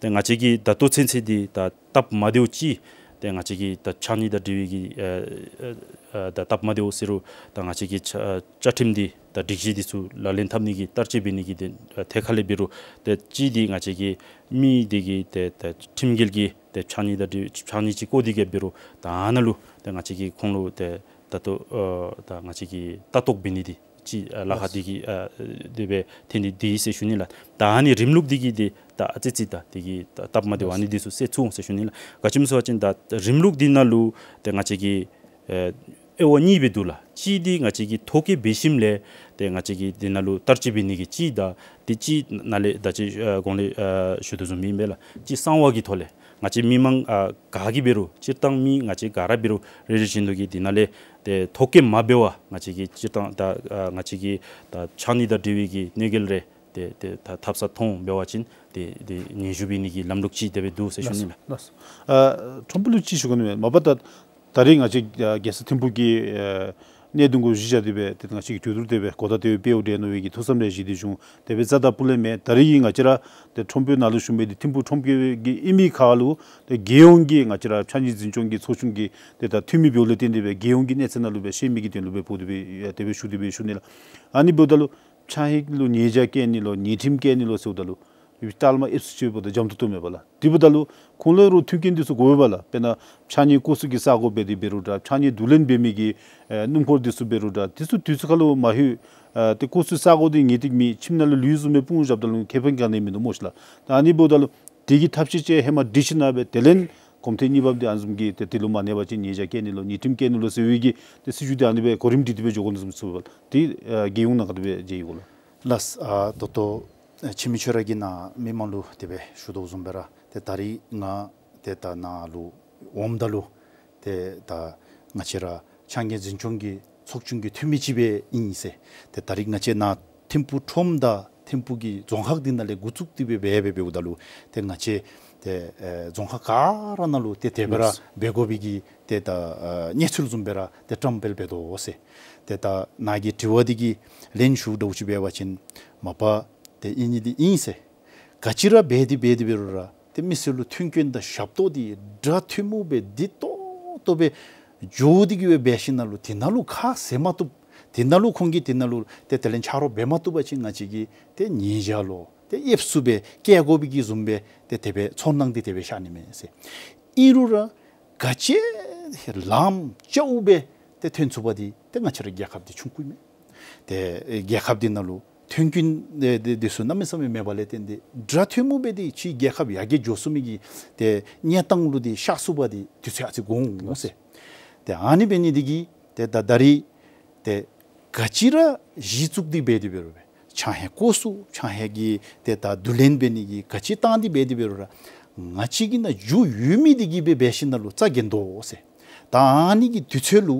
ཏེ་ང་བཅས་ཀྱི་ད་ལྟོ་ཚུན་ཚོད་འདི་ད་སྟབས་མ་བདེཝ་ཅིག་ཏེ་ང་བཅས་ཀྱི་ད་ཕྱགས་སྙིགས་དང་འབྲེལ་བའི་གི་ཨེ་ཨེ་ད་སྟབས་མ་བདེཝ་ཟེར་རུང་ད་ང་བཅས་ཀྱི་བཅའ་བཅའ་ཁྲིམས་འདི་ད་སྒྲིག་གཞི་འདི་ཚུ་ལག་ལེན་འཐབ་ནི་གི་བསྟར་སྤྱོད་འབད་ནི་གི་ཏེ་ཐད་ཁ་ལས་འབད་རུང་ཏེ་གཅིག་འདི་ང་བཅས་ཀྱི་མི་འདི་གི་ཏེ་ད་ཁྲིམས་འགལ་གྱི་ཏེ་ཕྱགས་སྙིགས་དང་འབྲེལ་ཕྱགས་སྙིགས་ཅིག་བཀོ་སྟེ་གི་འབད་རུང་ད་ཨ་ནཱ་ལུ་ཏེ་ང་བཅས་ཀྱིས་ཁོང་ལུ་ཏེ་ད་ལྟོ་ཨ་ད་ང་བཅས་ཀྱིས་ལྟ་རྟོག་འབད་ནི་འདི་ཅིག་ཨ་ལཱ་ཁག་འདི་གིས་ཨ་དེ་སྦེ་ཐོན་ནི་འདི་ཟེར་ཞུ་ནི་ལགས། ད་ཨ་ནི་རིམ་ལུགས་འདི་གིས་འདི་ད་ཨ་ཙི་ཙི་ད་འདི་གིས་ད་སྟབས་མ་བདེཝ་ཨ་ནི་འདི་ཚུ་སེལ་ཚུགས་འོང་ཟེར་ཞུ་ནི་ལགས། ག་ཅི་སྨོ་ཟེར་བ་ཅིན་ད་རིམ་ལུགས་འདི་ནང་ལུ་ཏེ་ང་བཅས་ཀྱིས་ཨེ་དབྱེ་བ་གཉིས་སྦེ་འདུག་ལགས། གཅིག་འདི་ང་བཅས་ཀྱིས་ཐོ་བཀོད་འབད་ཞིནམ་ལས་ཏེ་ང་བཅས་ཀྱིས་འདི་ནང་ལུ་བསྟར་སྤྱོད་འབད་ནི་གི་གཅིག་དང་འདི་གཅིག་ནཱ་ལས་ད་ཅི་ཨ་གོང་ལས་ཨ་ཞུ་དོ་བཟུམ་ཨིན་པས་ལགས། གཅིག་གསང་བ་གི་ཐོག་ལས་ང་བཅས་མི་མང་ཨ་ག་གིས་འབད་རུང་སྤྱིར་བཏང་མི་ང་བཅས་ག་ར་འབད་རུང་རེ་རེ་བཞིན་དུ་གིས་འདི་ནང་ལས་ཏེ་ཐོ་བཀོད་མ་འབད་བར་ང་བཅས་ཀྱིས་སྤྱིར་བཏང་ད་ཨ་ང་བཅས་ཀྱིས་ད་ཕྱགས་སྙིགས་དང་འབྲེལ་བའི་གི་གནོད་འགེལ་རེ་ཏེ་ཏེ་ད་ཐབས་ས་མཐོང་འབད་བ་ཅིན་ཏེ་ཏེ་སྙན་ཞུ་འབད་ནི་གི་ལམ་ལུགས་ཅིག་དེ་སྦེ་འདུག་ཟེར་ཞུ་ནི་ལགས། ལགས་སོ། ཨ་ཁྲོམ་དཔོན་ལུ་ཅིག་ཞུ་དགོ་ནི་མས། མ་པ་ད་ད་རེས་ང་བཅས་ཨ་རྒྱལ་ས་ཐིམ་ཕུག་གི་ཨ་གནད་དོན་གུ་གཞི་བཞག་སྟེ་སྦེ་ཏེ་ང་བཅས་ཀྱིས་གྲོས་བསྡུར་དེ་སྦེ་གོ་བརྡ་དེ་སྦེ་སྤེལཝ་འདྲས་མནོ་བའི་གི་ཐུགས་བསམ་རེ་བཞེས་ཏེ་བྱུང་། དེ་སྦེ་རྩ་དང་སྤུ་ལས་མེན། ད་རེས་ཀྱི་ང་བཅས་ར་ཏེ་ཁྲོམ་དཔོན་ནཱ་ལུ་བཞུགས་མི་འདི་ཐིམ་ཕུག་ཁྲོམ་དགེ་བའི་གི་ཨིན་མི་ཁར་ལུ་ཏེ་རྒྱལ་ཡོངས་ཀྱི་ང་བཅས་ར་ཕྱགས་སྙིགས་འཛིན་སྐྱོང་གི་ཚོགས་ཆུང་གི་ཏེ་ད་འཐུས་མི་འབདཝ་ལས་བརྟེན་ཏེ་སྦེ་རྒྱལ་ཡོངས་ཀྱི་གནས་ཚད་ནང་ལུ་སྦེ་ཤེས་མི་གི་དོན་ལུ་སྦེ་འབོ་སྟེ་སྦེ་ཡ་དེ་སྦེ་ཞུ་སྟེ་སྦེ་ཞུ་ནི་ལགས། ཨ་ནི་འབདཝ་ད་ལུ་ཕྱགས་སྙིགས་ལུ་ཉེས་བྱ་བཀལ་ནི་ལོ་ཉེས་ཁྲིམས་བཀལ་ནི་ལོ་ཟེརཝ་ད་ལུ་ཡུལ་ལྟག་ལས་མར་ཨེབ་སུ་ཅིག་འབདཝ་ད་འཇམ་ཏོང་ཏོ་མས་པ་ལགས། དེ་འབདཝ་ད་ལུ་ཁོང་ལུ་རུང་མཐུན་རྐྱེན་འདི་ཚུ་དགོ་པས་པ་ལགས། དཔེར་ན་ཕྱགས་སྙིགས་བཀོ་ས་གི་ས་གོ་འབད་དེ་འབད་རུང་འདྲ་ཕྱགས་སྙིགས་བསྡུ་ལེན་འབད་མི་གི་ཨེ་སྣུམ་འཁོར་འདི་ཚུ་འབད་རུང་འདྲ་དེ་ཚུ་དུས་ཚོད་ཁར་ལུ་མ་ལྷོད། ཨེ་ཏེ་བཀོ་ས་གི་ས་གོ་འདི་ངེས་ཏིག་མེད། ཁྱིམ་ནང་ལུ་ལུས་བཟུམ་སྦེ་སྤུངས་བཞགཔ་ད་ལུ་ཁེ་ཕན་ག་ནི་ཡང་མིན་འདུག་སྨོ་ཤི་ལགས། ད་ཨ་ནི་འབདཝ་ད་ལུ་དེ་གི་ཐབས་ཤེས་ཅིག་ཧེ་མ་སྒྲིག་ཞིན་ན་སྦེ་དེ་ལས་གོམ་ཐེངས་གཉིས་པ་འདི་ཨ་ནི་བཟུམ་གྱི་ཏེ་དེ་ལུ་མ་གནས་པ་ཅིན་ཉེས་བྱ་བཀལ་ནི་ལོ་ཉེས་ཁྲིམས་བཀལ་ནི་ལོ་ཟེར་བའི་གི་ཏེ་སྲིད་བྱུས་འདི་ཨ་ནི་སྦེ་གོ་རིམ་སྒྲིག་སྟེ་སྦེ་འགྱོ་དགོ་ནི་བཟུམ་ཚུ་པ་ཏེ་ཨེ་རྒྱལ་ཡོངས་ནང་ཁར་དེ་སྦེ་མཇལ་ཡི་གོ་ལགས། ལགས་སོ། ཨ་ད་ལྟོ་ཨེ་འཆི་མེད་ཁྱོད་ར་གིས་ནཱ་མི་མང་ལུ་དེ་སྦེ་ཞུ་དོ་བཟུམ་སྦེ་ར་ཏེ་ད་རིས་ང་ཏེ་ད་ནཱ་ལུ་འོངམ་ད་ལུ་ཏེ་ད་ང་བཅས་ར་ཕྱགས་སྙིགས་འཛིན་སྐྱོང་གི་ཚོགས་ཆུང་གི་འཐུས་མི་ཅིག་སྦེ་ཨིན་ཟེར། ཏེ་ད་རིས་ང་བཅས་ནཱ་ཐིམ་ཕུག་ཁྲོམ་དང་ཐིམ་ཕུག་གི་རྫོང་ཁག་འདི་ནང་ལས་འགོ་བཙུགས་ཏེ་སྦེ་འབད་འབད་འབདཝ་ད་ལུ་ཏེ་ང་བཅས་ཏེ་ཨེ་རྫོང་ཁག་ག་ར་ནང་ལུ་ཏེ་དེ་སྦེ་ར་ལགས་སོ། འབད་དགོ་པའི་གི་ཏེ་ད་ཨ་གནས་ཚུལ་བཟུམ་སྦེ་ར་ཏེ་བཀྲམ་སྤེལ་འབད་དོ་ཟེར། ཏེ་ད་ནཱ་གི་དྲི་བ་འདི་གི་ལན་ཞུ་འདྲཝ་ཅིག་འབད་བ་ཅིན་མ་པ་ཏེ་ཨིན་ནི་འདི་ཨིན་ཟེར། ག་ཅི་ར་འབད་དེ་འབད་དེ་འབད་རུང་ར་ཏེ་མི་སེར་ལུ་མཐུན་རྐྱེན་དང་ཞབས་ཏོག་འདི་འདྲ་ཐུན་མོང་སྦེ་བདེ་ཏོག་ཏོ་སྦེ་འགྱོ་སྟེ་གི་སྦེ་འབད་ཞིན་ན་ལུ་དེ་ནང་ལུ་ཁ་བཟེད་མ་བཏུབ། དེ་ནང་ལུ་ཁོང་གིས་དེ་ནང་ལུ་ཏེ་དེ་ལས་ཆ་རོགས་འབད་མ་བཏུབ་པ་ཅིན་ང་བཅས་ཀྱིས་ཏེ་ཉེས་བྱ་ལོ་ཏེ་ཨེབ་སུ་སྦེ་བཀལ་དགོ་པའི་གི་བཟུམ་སྦེ་ཏེ་དེ་སྦེ་ཚོར་སྣང་འདི་དེ་སྦེ་ཤར་ནི་མས་ཟེར། ཨིན་རུང་ར་ག་ཅི་ལངམ་ཅིག་སྦེ་ཏེ་ཐོན་ཚུགས་པ་འདི་ཏེ་ང་བཅས་ར་རྒྱལ་ཁབ་འདི་ཆུང་ཀུ་མས། ཏེ་རྒྱལ་ཁབ་འདི་ནང་ལུ་མཐུན་རྐྱེན་འདི་འདི་འདི་ཚུ་གནམ་མེད་ས་མེད་མེད་པ་ལས་བརྟེན་ཏེ་འདྲ་ཐུན་མོང་སྦེ་འདི་ཕྱི་རྒྱལ་ཁབ་ཡར་རྒྱས་འགྱོ་ཚུགས་མི་གི་ཏེ་གནས་སྟངས་ལུ་འདི་ཤར་ཚུགས་པ་འདི་དུས་ཚོད་ཨ་ཙི་འགོར་འོང་ཟེར། ཏེ་ཨ་ནི་འབད་ནི་འདི་གིས་ཏེ་ད་ད་རིས་ཏེ་ག་ཅི་ར་གཞི་བཙུགས་ཏེ་འབད་དེ་འབད་རུང་སྦེ་ཕྱགས་སྙིགས་བཀོ་ས་ཕྱགས་སྙིགས་ཀྱི་ཏེ་ད་བསྡུ་ལེན་འབད་ནི་གི་ག་ཅི་བཏང་སྟེ་འབད་དེ་འབད་རུང་ར་ང་བཅས་ཀྱི་ནང་འགྱོ་ཡོད་མི་འདི་གིས་སྦེ་འབད་ཞིན་ན་ལུ་རྩ་འགེངས་དོ་ཟེར། ད་ཨ་ནི་གི་དུས་ཚོད་ལུ་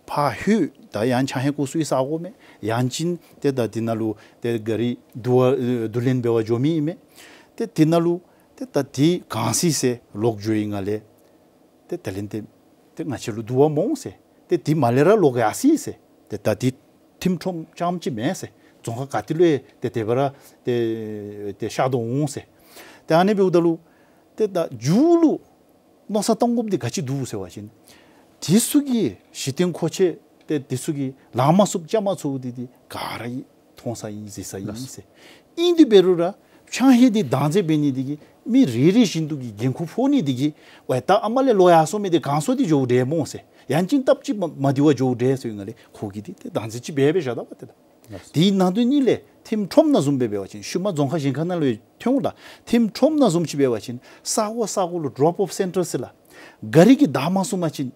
ཕར་ལྷོད། ད་ཡང་ཕྱགས་སྙིགས་བཀོ་ས་གི་ས་གོ་མེད། ཡང་ཅིན་ཏེ་ད་འདི་ནང་ལུ་ཏེ་ག་རི་བསྡུ་བ་ཨེ་བསྡུ་ལེན་འབད་བར་འགྱོ་མི་ཨིན་མས། ཏེ་འདི་ནང་ལུ་ཏེ་ད་འདི་གང་སྲིད་ཟེར་ལོག་འགྱོ་བའི་སྒང་ལས་ཏེ་དེ་ལས་ཏེ་ཏེ་ང་བཅས་ལུ་བསྡུ་བ་མི་འོང་ཟེར། ཏེ་འདི་མ་ལས་ར་ལོག་ཡར་སོང་ཡི་ཟེར། ཏེ་ད་འདི་ཐིམ་ཁྲོམ་རྐྱངམ་ཅིག་མེན་ཟེར། རྫོང་ཁག་ག་ཏེ་ལུ་ཡང་ཏེ་དེ་སྦེ་ར་ཏེ་ཏེ་ཤར་དོ་འོང་ཟེར། ཏེ་ཨ་ནི་འབདཝ་ད་ལུ་ཏེ་ད་མཇུག་ལུ་མནོ་བསམ་བཏང་དགོཔ་འདི་ག་ཅི་འདུག་ཟེར་བ་ཅིན་འདི་ཚུ་གི་གཞི་རྟེན་མཁོ་ཆས་ཏེ་འདི་ཚུ་གི་ལང་མ་ཚུགས་རྐྱབ་མ་ཚུགས་འདི་འདི་ག་ར་གིས་མཐོང་ས་ཨིན་གཟིགས་ས་ཨིན་ཟེར། ཨིན་དེ་འབད་རུང་ར་ཕྱགས་སྙིགས་འདི་བདག་འཛིན་འབད་ནི་འདི་གིས་མི་རེ་རེ་བཞིན་དུ་གིས་འགན་ཁུར་ཕོག་ནི་འདི་གིས་ཝའི་ད་ཨ་མ་ལས་ལོག་ཡར་སོང་མི་འདི་གང་སོང་སྟེ་འགྱོཝ་འདྲས་སྨོ་ཟེར། ཡང་ཅིན་སྟབས་ཅིག་མ་མ་བདེ་བར་འགྱོཝ་འདྲས་ཟེར་བའི་སྒང་ལས་ཁོ་གིས་འདི་ཏེ་བདག་འཛིན་ཅིག་འབད་འབད་བཞག་ད་པ་ཏེ་ད། ལགས། དེའི་ནང་དོན་གཉིས་ལས་ཐིམ་ཁྲོམ་ནང་བཟུམ་སྦེ་འབད་བ་ཅིན་ཤུལ་མ་རྫོང་ཁག་གཞན་ཁ་ནང་ལུ་ཡང་ཐོན་འོང་ལགས། ཐིམ་ཁྲོམ་ནང་བཟུམ་ཅིག་འབད་བ་ཅིན་ས་གོ་ས་གོ་ལུ་ཌོརོཔ་ཨོཕ་སེན་ཊར་ཟེར་ལགས། གཱ་རི་གིས་བདའ་མ་ཚུགས་པ་ཅིན་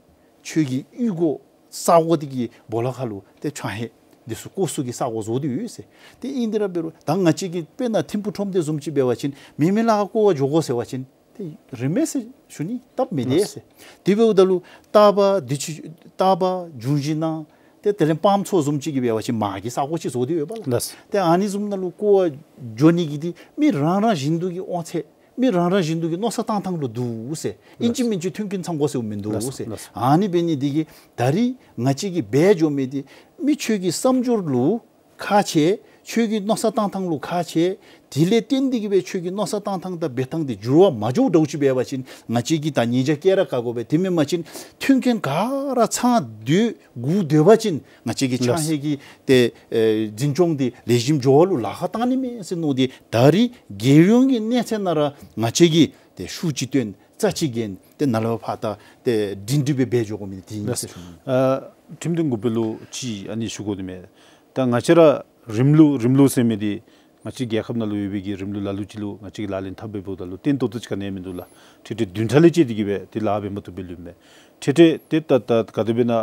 ཁྱོད་ཀྱི་གཡུས་སྒོ་ས་གོ་འདི་གི་སྦོ་ལོགས་ཁ་ལུ་ཏེ་ཆང་ཧེ་འདི་ཚུ་བཀོ་ས་གི་ས་གོ་བཟོ་སྟེ་ཡོད་ཟེར། ཏེ་ཨིན་དེ་ར་འབད་རུང་ད་ང་བཅས་ཀྱི་དཔེར་ན་ཐིམ་ཕུག་ཁྲོམ་སྡེ་བཟུམ་ཅིག་འབད་བ་ཅིན་མི་མི་ལཱ་བཀོ་བར་འགྱོ་དགོ་ཟེར་བ་ཅིན་ཏེ་རིན་མེད་ཟེར་ཞུ་ནི་སྟབས་མི་བདེ་ཟེར། དེ་འབདཝ་ད་ལུ་ཏ་པ་འདི་ཚུ་ཏ་པ་འབྱུང་བཞི་ནང་ཏེ་དེ་ལས་སྤམ་ཚོ་བཟུམ་ཅིག་གིས་འབད་བ་ཅིན་མ་གི་ས་གོ་ཅིག་བཟོ་སྟེ་ཡོད་པ་ལགས། ལགས། ཏེ་ཨ་ནི་བཟུམ་ནང་ལུ་བཀོ་བར་འགྱོ་ནི་གི་འདི་མི་རང་རང་བཞིན་དུ་གི་དབང་ཚད་མི་རང་རང་བཞིན་དུ་གི་མནོ་བསམ་བཏང་ཐངས་ལུ་འདུག་ཟེར། ཨིན་ཅི་ལགས། མིན་ཅི་མཐུན་རྐྱེན་ཚང་དགོ་ཟེར་མིན་འདུག་ལགས། ཟེར། ལགས། ཨ་ནི་འབད་ནི་འདི་གིས་ད་རིས་ང་བཅས་ཀྱིས་འབད་འགྱོ་མི་འདི་མི་ཁྱོད་ཀྱི་བསམ་སྦྱོར་ལུ་ཁག་ཆེ། ཁྱོད་ཀྱི་མནོ་བསམ་བཏང་ཐངས་ལུ་ཁག་ཆེ། དེ་ལས་བརྟེན་ཏེ་གིས་སྦེ་ཁྱོད་ཀྱི་མནོ་བསམ་བཏང་ཐངས་དང་འབད་ཐངས་འདི་འགྱུར་བ་མ་འགྱོཝ་འདྲཝ་ཅིག་འབད་བ་ཅིན་ང་བཅས་ཀྱིས་ད་ཉེས་བྱ་བཀལ་ར་བཀལ་དགོ་པས། དེ་མེན་པ་ཅིན་མཐུན་རྐྱེན་ག་ར་ཚང་སྡོད་སྒུག་སྡོད་པ་ཅིན་ང་བཅས་ཀྱི་ཆང་ལགས། ཧེ་གི་ཏེ་ཨེ་འཛིན་སྐྱོང་འདི་ལེགས་ཤོམ་འགྱོ་བ་ལུ་ལཱ་ཁག་བཏང་ནི་མས་ཟེར་མནོ་སྟེ་ད་རིས་རྒྱལ་ཡོངས་ཀྱི་གནས་ཚད་ནང་ར་ང་བཅས་ཀྱིས་ཏེ་ཤུགས་ཅིག་བཏོན་རྩ་ཅིག་འགེངས་ཏེ་ནཱ་ལས་ཕར་ད་ཏེ་སྒྲིང་སྒྲི་སྦེ་འབད་འགྱོ་དགོ་མི་འདི་ཨིན་ཟེར་ཞུ་ནི། ཨ་ཁྲིམས་དོན་འགོ་དཔོན་ལུ་ཅིག་ཨ་ནི་ཞུ་དགོ་དེ་མས། ད་ང་བཅས་ར་རིམ་ལུགས་རིམ་ལུགས་ཟེར་མི་འདི་ང་བཅས་རྒྱལ་ཁབ་ནང་ལུ་ཡོད་པའི་གི་རིམ་ལུགས་ལ་ལུ་ཅིག་ལུ་ང་བཅས་ཀྱིས་ལག་ལེན་འཐབ་འབདཝ་ད་ལུ་བརྟན་ཏོག་ཏོ་ཅིག་ག་ནི་ཡང་མིན་འདུག་ལགས། ཁྲི་ཁྲི་བདུན་ཕྲག་ལས་བཅད་དེ་གིས་སྦེ་ཏེ་ལཱ་འབད་མ་བཏུབ་སྦེ་ལུས་མས། ཁྲི་ཁྲི་ཏེ་ད་ད་ག་དེ་སྦེ་ན་ཨ་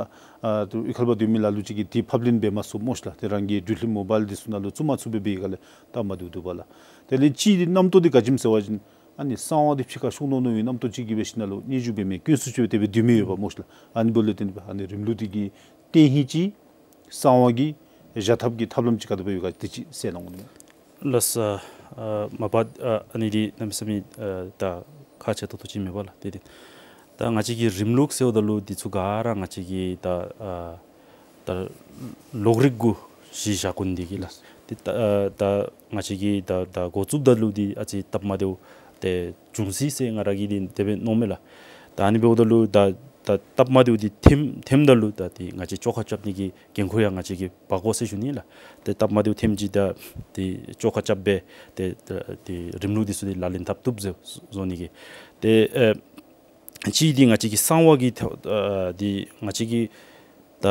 ཏེ་གཡུས་ཁ་ལས་ཕར་སྡོད་མི་ལ་ལུ་ཅིག་གིས་འདི་ཕབ་ལེན་འབད་མ་ཚུགས་སྨོ་ཤ་ལགས། ཏེ་རང་གི་འགྲུལ་འཕྲིན་མོ་བཱའིལ་འདི་ཚུ་ནང་ལུ་བཙུགས་མ་ཚུགས་སྦེ་འབད་ག་ལས་སྟབས་མ་བདེཝ་འདུག་པ་ལགས། དེ་ལས་ཅིག་འདི་རྣམ་རྟོག་འདི་ག་ཅི་སྨོ་ཟེར་བ་ཅིན་ཨ་ནི་གསང་བ་འདི་ཕྱི་ཁར་ཤོར་ནུག་ནུག་པའི་རྣམ་རྟོག་ཅིག་གིས་སྦེ་ཞིནམ་ལས་སྙན་ཞུ་འབད་མི་བསྐྱོན་ཚུགས་ཅིག་སྦེ་དེ་སྦེ་སྡོད་མི་ཡོད་པ་སྨོ་ཤ་ལགས། ཨ་ནི་འབདཝ་ལས་བརྟེན་ཨ་ནི་རིམ་ལུགས་འདི་གི་རྟེན་གཞི་ཅིག་གསང་བ་གི་བཞག་ཐབས་ཀྱི་ཐབས་ལམ་ཅིག་ག་དེ་སྦེ་ཡོད་ག་དེ་ཅིག་གསལ་གནང་དགོ་ནི། ལགས། ཨ་མ་པ་ཨ་ཨ་ནི་འདི་གནམ་མེད་ས་མེད་ཨ་ད་ཁག་ཆེ་ཏོག་ཏོ་ཅིག་མས་པ་ལགས། དེ་འདི་ད་ང་བཅས་ཀྱི་རིམ་ལུགས་ཟེརཝ་ད་ལུ་འདི་ཚུ་ག་ར་ང་བཅས་ཀྱི་ད་ཨ་ད་ལོགས་རིས་གུ་གཞི་བཞག་དགོ་ནི་འདི་གིས་ལགས། ཏེ་ད་ཨ་ད་ང་བཅས་ཀྱིས་ད་ད་འགོ་བཙུགསཔ་ད་ལུ་འདི་ཨ་ཙི་སྟབས་མ་བདེཝ་ཏེ་འབྱུང་སྲིད་ཟེར་ང་ར་གིས་འདི་དེ་སྦེ་མནོཝ་མས་ལགས། ད་ཨ་ནི་འབདཝ་ད་ལུ་ད་ད་སྟབས་མ་བདེཝ་འདི་ཐོནམ་ཐོནམ་ད་ལུ་ད་ཏེ་ང་བཅས་བཅོ་ཁ་རྐྱབ་ནི་གི་འགན་ཁུར་ཡང་ང་བཅས་ཀྱིས་འབག་དགོ་ཟེར་ཞུ་ནི་ལགས། ཏེ་སྟབས་མ་བདེཝ་ཐོནམ་ཅིག་ད་ཏེ་བཅོ་ཁ་རྐྱབ་སྦེ་ཏེ་ད་ཏེ་རིམ་ལུགས་འདི་ཚུ་འདི་ལག་ལེན་འཐབ་བཏུབ་ཟེར་བཟོ་ནི་གི་ཏེ་ཨེ་ཅིག་འདི་ང་བཅས་ཀྱི་གསང་བ་གི་ཐོག་ཨ་འདི་ང་བཅས་ཀྱི་ད་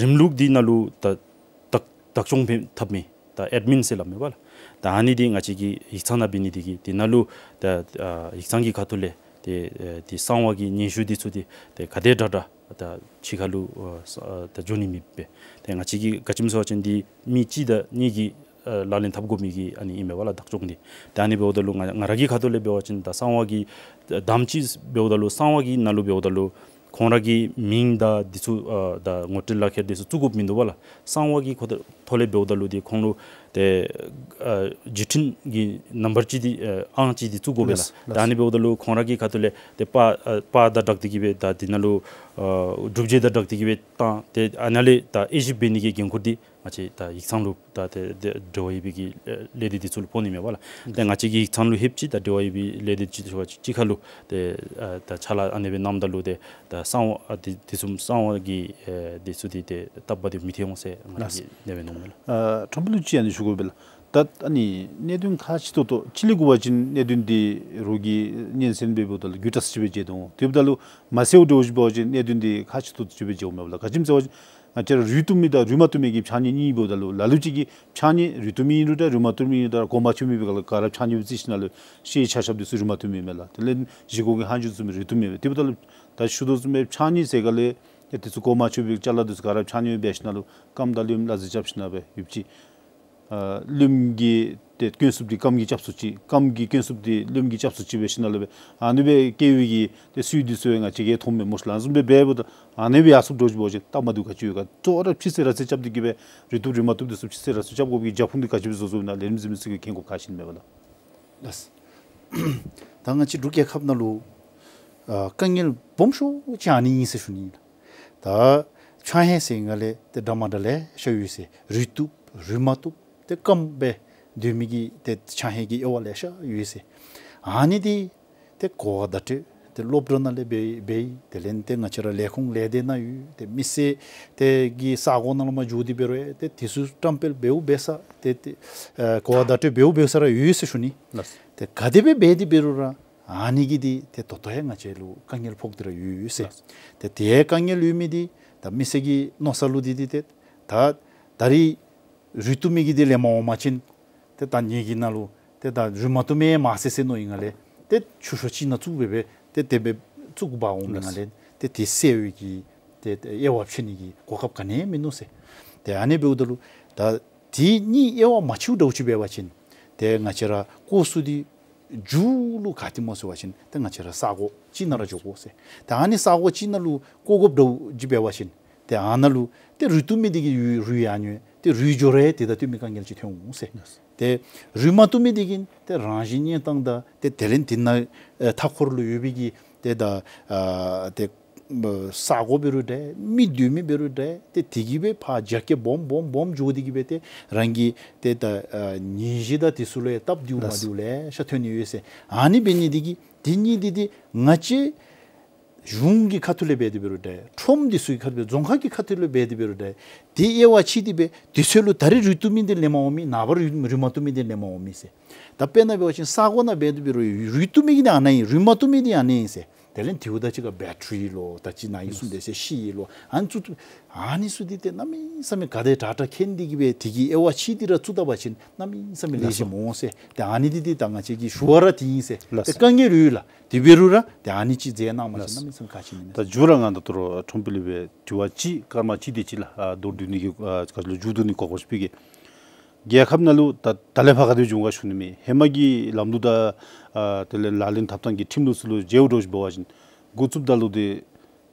རིམ་ལུགས་འདི་ནང་ལུ་ད་བདག་བདག་སྐྱོང་འབད་འཐབ་མི་ད་ཨེཌ་མིན་ཟེར་སླབ་མས་པ་ལགས། ད་ཨ་ནི་འདི་ང་བཅས་ཀྱི་ཡིག་ཚང་ནང་འབད་ནི་འདི་གིས་འདི་ནང་ལུ་ད་ཨ་ཡིག་ཚང་གི་ཁ་ཐུག་ལས་ཏེ་ཨེ་ཏེ་གསང་བ་གི་སྙན་ཞུ་འདི་ཚུ་འདི་ཏེ་ག་དེ་དྲག་དྲག་ད་ཕྱི་ཁ་ལུ་ཨ་ས་ཨ་ད་འགྱོ་ནི་མེད་པས། ཏེ་ང་བཅས་ཀྱིས་ག་ཅི་སྨོ་ཟེར་བ་ཅིན་འདི་མི་གཅིག་དང་གཉིས་ཀྱིས་ཨ་ལག་ལེན་འཐབ་དགོ་མི་གི་ཨ་ནི་ཨིན་མས་པ་ལགས་བདག་སྐྱོང་འདི། ཏེ་ཨ་ནི་འབདཝ་ད་ལུ་ང་ང་ར་གི་ཁ་ཐུག་ལས་འབད་བ་ཅིན་ད་གསང་བ་གི་དམ་ཅིག་འབདཝ་ད་ལུ་གསང་བ་གི་ནང་ལུ་འབདཝ་ད་ལུ་ཁོང་ར་གི་མིང་དང་འདི་ཚུ་ཨ་ད་ངོ་སྤྲོད་ལག་ཁྱེར་འདི་ཚུ་བཙུགས་དགོཔ་མིན་འདུག་པ་ལགས། གསང་བ་གི་ཁ་ཐུག་ལས་འབདཝ་ད་ལུ་འདི་ཁོང་ལུ་ཏེ་ཨ་བརྒྱུད་འཕྲིན་གྱི་ནམ་བར་ཅིག་འདི་ཨ་ཨང་ཅིག་འདི་བཙུགས་དགོ་པས་ལགས། ལགས། ད་ཨ་ནི་འབདཝ་ད་ལུ་ཁོང་ར་གི་ཁ་ཐུག་ལས་ཏེ་པར་ཨ་པར་དང་སྦྲགས་ཏེ་གིས་སྦེ་ད་འདི་ནང་ལུ་ཨ་སྒྲུབ་བྱེད་དང་སྦྲགས་ཏེ་གིས་སྦེ་བཏང་སྟེ་ཨ་ནཱ་ལས་ད་དབྱེ་ཞིབ་འབད་ནི་གི་འགན་ཁུར་འདི་ང་བཅས་ད་ཡིག་ཚང་ལུ་ད་ཏེ་ཏེ་འབྲེལ་བ་ཡོད་པའི་གི་ལས་སྡེ་འདི་ཚུ་ལུ་ཕོག་ནི་མས་པ་ལགས། ཏེ་ང་བཅས་ཀྱིས་ཡིག་ཚང་ལུ་ལྷོདཔ་ཅིག་ད་འབྲེལ་བ་ཡོད་པའི་ལས་སྡེ་ཅིག་ཅིག་ཁ་ལུ་ཏེ་ཨ་ད་ཕྱག་ལཱ་ཨ་ནེ་སྦེ་གནངམ་ད་ལུ་ཏེ་ད་གསང་བ་ཨ་འདི་འདི་ཚུ་གསང་བ་གི་ཨེ་འདི་ཚུ་འདི་ཏེ་སྟབས་མ་བདེཝ་མི་ཐོན་འོང་ཟེར་ང་བཅས་ཀྱིས་ཨ་ནེ་སྦེ་མནོཝ་མས་ལགས། ཨ་ཁྲོམ་དཔོན་ལུ་ཅིག་ཨ་ནི་ཞུ་དགོ་པས་ལགས། ད་ཨ་ནི་གནད་དོན་ཁག་ཆེ་ཏོག་ཏོ་ཅིག་ལས་འགོ་བ་ཅིན་གནད་དོན་འདི་རོགས་ཀྱིས་སྙན་གསན་འབདཝ་ད་ལུ་རྒྱུ་དྲགས་ཅིག་སྦེ་མཇལ་དོ་འོང་། དེ་འབདཝ་ད་ལུ་མ་གསལཝ་འདྲཝ་ཅིག་འབད་བ་ཅིན་གནད་དོན་འདི་ཁག་ཆེ་ཏོག་ཏོ་ཅིག་སྦེ་མཇལཝ་མས་པ་ལགས། ག་ཅི་སྨོ་ཟེར་བ་ཅིན་ང་བཅས་ར་རུལ་བཏུབ་མི་དང་རུལ་མ་བཏུབ་མི་གི་ཕྱགས་སྙིགས་གཉིས་འབདཝ་ད་ལུ་ལ་ལུ་ཅིག་གིས་ཕྱགས་སྙིགས་རུལ་བཏུབ་མི་ཨིན་རུང་ད་རུལ་མ་བཏུབ་མི་ཨིན་རུང་ད་གོ་མ་ཆོད་མི་སྦེ་ག་ལུ་ག་ར་ཕྱགས་སྙིགས་སྦེ་བརྩི་ཞིནམ་ལས་ཤེལ་ཆ་ཤབ་འདི་ཚུ་རུལ་མ་བཏུབ་མི་མས་ལགས། དེ་ལས་བཞེས་སྒོ་གི་ལྷན་ཅིག་ཚུ་མི་རུལ་བཏུབ་མི་མས། དེ་འབདཝ་ད་ལུ་ད་ཞུ་དོ་བཟུམ་སྦེ་ཕྱགས་སྙིགས་ཟེར་ག་ལས་ཏེ་དེ་ཚུ་གོ་མ་ཆོད་པའི་ཅ་ལ་འདི་ཚུ་ག་ར་ཕྱགས་སྙིགས་སྦེ་འབད་ཞིནམ་ལས་རྐངམ་དང་ལུས་ལག་རྩལ་རྐྱབ་ཞིནམ་སྦེ་ཡོདཔ་ཅིག་ཨ་ལུསམ་གྱི་ཏེ་སྐྱོན་ཚབས་འདི་རྐངམ་གྱིས་རྐྱབ་ཚུགས་ཅིག་རྐངམ་གྱི་སྐྱོན་ཚབས་འདི་ལུསམ་གྱིས་རྐྱབ་ཚུགས་ཅིག་སྦེ་ཞིནམ་ལས་སྦེ་ཨ་ནི་སྦེ་བཀལ་བའི་གི་ཏེ་སྲོལ་འདི་ཚུ་ཡང་ང་བཅས་ཀྱིས་མཐོངམ་མས་སྨོ་ཤ་ལགས། ཨ་ནི་བཟུམ་སྦེ་འབདཝ་ད་ཨ་ནི་སྦེ་ཡར་སོངམ་འདྲཝ་ཅིག་འབད་བ་ཅིན་སྟབས་མ་བདེཝ་ག་ཅི་ཡོད་ག་གཙོ་བོ་ར་ཕྱི་གསལ་ར་གསལ་རྐྱབ་སྟེ་གིས་སྦེ་རུལ་བཏུབ་རུལ་མ་བཏུབ་འདི་ཚུ་ཕྱི་གསལ་ར་གསལ་རྐྱབ་དགོ་པའི་གི་རྒྱབ་ཁུངས་འདི་ག་ཅི་སྦེ་བཟོ་བཟོཝ་ཨིན་ན་ལས་རིམ་གཟིགས་མི་ཚུ་གིས་མཁྱེན་དགོཔ་ཁག་ཆེ་ཨིན་མས་པ་ལགས། ལགས། ད་ང་བཅས་འབྲུག་རྒྱལ་ཁབ་ནང་ལུ་ཨ་དཀའ་ངལ་སྦོམ་ཤོས་ཅིག་ཨ་ནི་ཨིན་ཟེར་ཞུ་ནི་ཨིན་ལགས། ད་ཕྱགས་སྙིགས་ཟེར་ག་ལས་ཏེ་འདྲ་མ་འདྲཝ་ལེ་ཤ་ཡོད་ཟེར། རུལ་བཏུབ་རུལ་མ་བཏུབ་ཏེ་སྐམ་སྦེ་སྡོད་མི་གི་ཏེ་ཕྱགས་སྙིགས་ཀྱི་དབྱེ་བ་ལེ་ཤ་ཡོད་ཟེར། ཨ་ནི་འདི་ཏེ་གོ་བ་བརྡ་སྤྲོད་ཏེ་སློབ་གྲྭ་ནང་ལས་འབད་འབད་དེ་ལས་ཏེ་ང་བཅས་ར་ལས་ཁུངས་ལས་སྡེ་ནང་ཡོད། ཏེ་མི་སེར་ཏེ་གི་ས་གོ་ནང་ལུ་མར་འགྱོ་སྟེ་འབད་རུང་ཏེ་དེ་ཚུ་བཀྲམ་སྤེལ་འབདཝ་འབད་ས་ཏེ་ཏེ་ཨ་གོ་བ་བརྡ་སྤྲོད་འབདཝ་འབད་ས་ར་ཡོད་ཟེར་ཞུ་ནི། ལགས། ཏེ་ག་དེ་སྦེ་འབད་དེ་འབད་རུང་ར་ཨ་ནི་གིས་འདི་ཏེ་ད་ལྟོ་ཡང་ང་བཅས་ལུ་དཀའ་ངལ་ཕོག་སྟེ་ར་ཡོད་ཟེར། ལགས། ཏེ་དེ་དཀའ་ངལ་ཡོད་མི་འདི་ད་མི་སེར་གྱི་མནོ་ས་ལུ་འདི་འདི་ཏེ་ད་ད་རིས་ རུལ་བཏུབ་མི་གི་དེ་ལེན་པར་འོང་པ་ཅིན་ཏེ་ད་ངེ་གི་ནང་ལུ་ཏེ་ད་རུལ་མ་བཏུབ་མི་མ་ཟེར་ཟེར་མནོ་ཡི་ནང་ལས་ཏེ་ཆུ་ཤོག་ཅིག་ནང་བཙུགས་སྦེ་སྦེ་ཏེ་དེ་སྦེ་བཙུགས་འབག་འོང་མི་ནང་ལས་ཏེ་དེ་སེལ་བའི་གི་ཏེ་ཏེ་དབྱེ་བ་ཕྱེ་ནི་གི་གོ་སྐབས་ག་ནི་ཡང་མིན་ནུག་ཟེར། ཏེ་ཨ་ནི་འབདཝ་ད་ལུ་ད་དེ་གཉིས་དབྱེ་བ་མ་ཕྱེཝ་འདྲཝ་ཅིག་འབད་བ་ཅིན་ཏེ་ང་བཅས་ར་ལྐོག་སུ་དེ་མཇུག་ལུ་ག་ཏེ་སྨོ་ཟེར་བ་ཅིན་ཏེ་ང་བཅས་ར་ས་གོ་ཅིག་ནང་ར་འགྱོ་དགོ་ཟེར། ཏེ་ཨ་ནི་ས་གོ་ཅིག་ནང་ལུ་བཀོ་དགོཔ་འདྲཝ་ཅིག་འབད་བ་ཅིན་ཏེ་ཨ་ནཱ་ལུ་ཏེ་རུལ་བཏུབ་མི་དེ་གིས་རུལ་ཡར་འགྱོ། ཏེ་རུལ་འགྱོ་རུང་དེ་དང་བསྟུན་མི་དཀའ་ངལ་ཅིག་ཐོན་འོང་ཟེར། ཏེ་རུལ་མ་བཏུབ་མི་དེ་གིས་ཏེ་རང་བཞིན་གནས་སྟངས་དང་ཏེ་དེ་ལས་དེ་ནང་ཨེ་མཐའ་འཁོར་ལུ་ཡོད་པའི་གི་ཏེ་ད་ཨ་ཏེ་ས་གོ་འབད་རུང་འདྲ་མི་སྡོད་མི་འབད་རུང་འདྲ་ཏེ་དེ་གིས་སྦེ་ཕར་རྒྱ་སྐྱེད་སྦོམ་སྦོམ་སྦོམ་འགྱོ་སྟེ་གིས་སྦེ་ཏེ་རང་གི་ཏེ་ད་ཨ་ནད་གཞི་དང་དེ་ཚུ་ལུ་ཡང་སྟབས་བདེཝ་མ་བདེཝ་ལེ་ཤ་ཐོན་ནི་ཡོད་ཟེར། ཨ་ནི་འབད་ནི་དེ་གིས་དེ་གཉིས་དེ་དེ་ང་བཅས་གཞུང་གི་ཁ་ཐུག་ལས་འབད་དེ་འབད་རུང་འདྲ་ཁྲོམ་དེ་ཚུ་གི་ཁ་ཐུག་ལས་རྫོང་ཁག་གི་ཁ་ཐུག་ལས་འབད་དེ་འབད་རུང་འདྲ་དེ་དབྱེ་བ་ཕྱེ་སྟེ་སྦེ་དུས་ཚོད་ལུ་ད་རིས་རུལ་བཏུབ་མི་དེ་ལེན་པར་འོང་མི་ནངས་པ་རུལ་རུལ་མ་བཏུབ་མི་དེ་ལེན་པར་འོང་མི་ཟེར། ད་དཔེར་ན་འབད་བ་ཅིན་ས་གོ་ནང་འབད་དེ་འབད་རུང་རུལ་བཏུབ་མི་གི་དེ་ཨ་ནཱ་ཨིན། རུལ་མ་བཏུབ་མི་དེ་ཨ་ནཱ་ཨིན་ཟེར། དེ་ལས་དེ་བ་ད་ཅི་ག་བེ་ཊ་རི་ལོ་ད་ཅི་ནཱ་ཨིན་ཟེར་ཏེ་ཟེར་ཤི་ཡི་ལོ་ཨ་ནི་ཚུ་ཨ་ནི་ཚུ་དེ་ཏེ་གནམ་མེད་ས་མེད་ག་དེ་དྲག་དྲག་མཁྱེན་ཏེ་གིས་སྦེ་དེ་གི་དབྱེ་བ་ཕྱེ་སྟེ་ར་བཙུགས་ད་པ་ཅིན་གནམ་མེད་ས་མེད་ལེགས་ཤོམ་འོང་ཟེར། ཏེ་ཨ་ནི་དེ་དེ་ད་ང་བཅས་ཀྱི་ཞུ་བ་ར་དེ་ཨིན་ཟེར། ལགས། ཏེ་དཀའ་ངལ་ཡོད་ལགས། དེ་འབད་རུང་ར་ཏེ་ཨ་ནི་ཅིག་མཛད་གནང་པ་ཅིན་གནམ་མེད་ས་མེད་ཁག་ཆེ་ནི་མས། ད་མཇུག་ར་ང་ད་ལྟོ་ར་ཁྲོམ་དཔོན་ལས་སྦེ་དྲི་བ་ཅིག་སྐར་མ་གཅིག་དེ་ཅིག་ལགས་ཨ་མདོར་བསྡུ་ནི་གི་ཨ་ག་ལུ་མཇུག་བསྡུ་ནི་གོ་སྐབས་ཅིག་ཕུལ་གེ། རྒྱལ་ཁབ་ནང་ལུ་ད་ད་ལས་ཕར་ག་དེ་སྦེ་འགྱོ་ག་ཞུ་ནི་མེད། ཧེ་མ་གི་ལམ་ལུགས་དང་ཨ་དེ་ལས་ལག་ལེན་འཐབ་ཐངས་ཀྱི་ཁྲིམས་ལུགས་ཚུ་ལུ་མཇལཝ་འདྲཝ་ཅིག་འབད་བ་ཅིན་འགོ་བཙུགསཔ་ད་ལུ་དེ་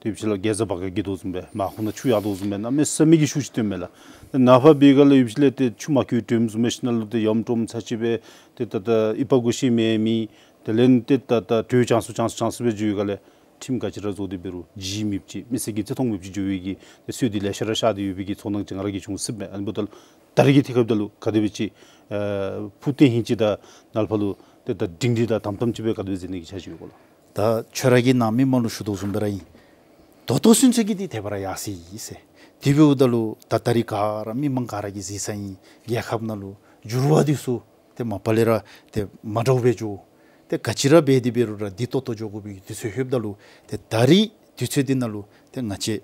དེ་ཕྱི་ལུ་གེ་ཛ་བ་ཀ་གི་དོ་བཟུམ་སྦེ་མར་ཁུ་ནང་ཆུ་ཡར་དོ་བཟུམ་སྦེ་གནམ་མེད་ས་མེད་ཀྱི་ཤུགས་ཅིག་སྟོན་མས་ལགས། ནངས་པ་འབད་ག་ལས་ཡུལ་ཕྱི་ལས་ཏེ་ཆུ་མ་ཁོལ་དྲོནམ་བཟུམ་སྦེ་ཞིནམ་ལས་ཏེ་ཡོམ་དྲོནམ་ཚར་ཅིག་སྦེ་ཏེ་ད་ད་ཨི་པ་གོ་ཤེས་མེད་མི་དེ་ལས་ཏེ་ད་ད་དྲོད་ཆང་སུ་ཆང་སུ་ཆང་སུ་སྦེ་འགྱོ་ག་ལས་ཁྲིམས་ག་ཅི་ར་བཟོ་སྟེ་འབད་རུང་ཇི་མེདཔ་ཅིག་མི་སེར་གྱིས་བརྩི་མཐོང་མེདཔ་ཅིག་འགྱོ་བའི་གི་ཏེ་སྲོལ་དེ་ལེ་ཤ་ར་ཤར་ཏེ་ཡོད་པའི་གི་ཚོར་སྣང་ཅིག་ང་ར་གིས་བྱུང་སྲིདཔ་མས། ཨ་ནི་འབདཝ་ད་ལུ་ད་རེས་ཀྱི་ཐད་ཁར་འབདཝ་ད་ལུ་ག་དེ་སྦེ་ཅིག་ཨ་ཕུགས་བརྟན་ཧིང་ཅིག་དང་ནཱ་ལས་ཕར་ལུ་ཏེ་ད་སྒྲིང་སྒྲི་དང་དམ་དམ་ཅིག་སྦེ་ག་དེ་སྦེ་མཛད་ནི་གི་འཆར་གཞི་ཡོད་ག་ལགས། ད་ཁྱོད་ར་གིས་ནཱ་མི་མང་ལུ་ཞུ་དོ་བཟུམ་སྦེ་ར་ཨིན། ད་ལྟོ་ཚུན་ཚོད་ཀྱི་དེ་དེ་སྦེ་ར་ཡར་སོ་ཡི་ཟེར། དེ་འབདཝ་ད་ལུ་ད་ད་རིས་ག་ར་མི་མང་ག་ར་གིས་གཟིགས་ས་ཨིན། རྒྱལ་ཁབ་ནང་ལུ་འགྱུར་བ་དེ་ཚུ་ཏེ་མ་པ་ལས་ར་ཏེ་མ་འདྲཝ་སྦེ་འགྱོ། ཏེ་ག་ཅི་ར་འབད་དེ་འབད་རུང་ར་བདེ་ཏོག་ཏོ་འགྱོ་དགོ་པའི་དུས་ཚོད་ལྷོདཔ་ད་ལུ་ཏེ་ད་རིས་དུས་ཚོད་འདི་ནང་ལུ་ཏེ་ང་བཅས་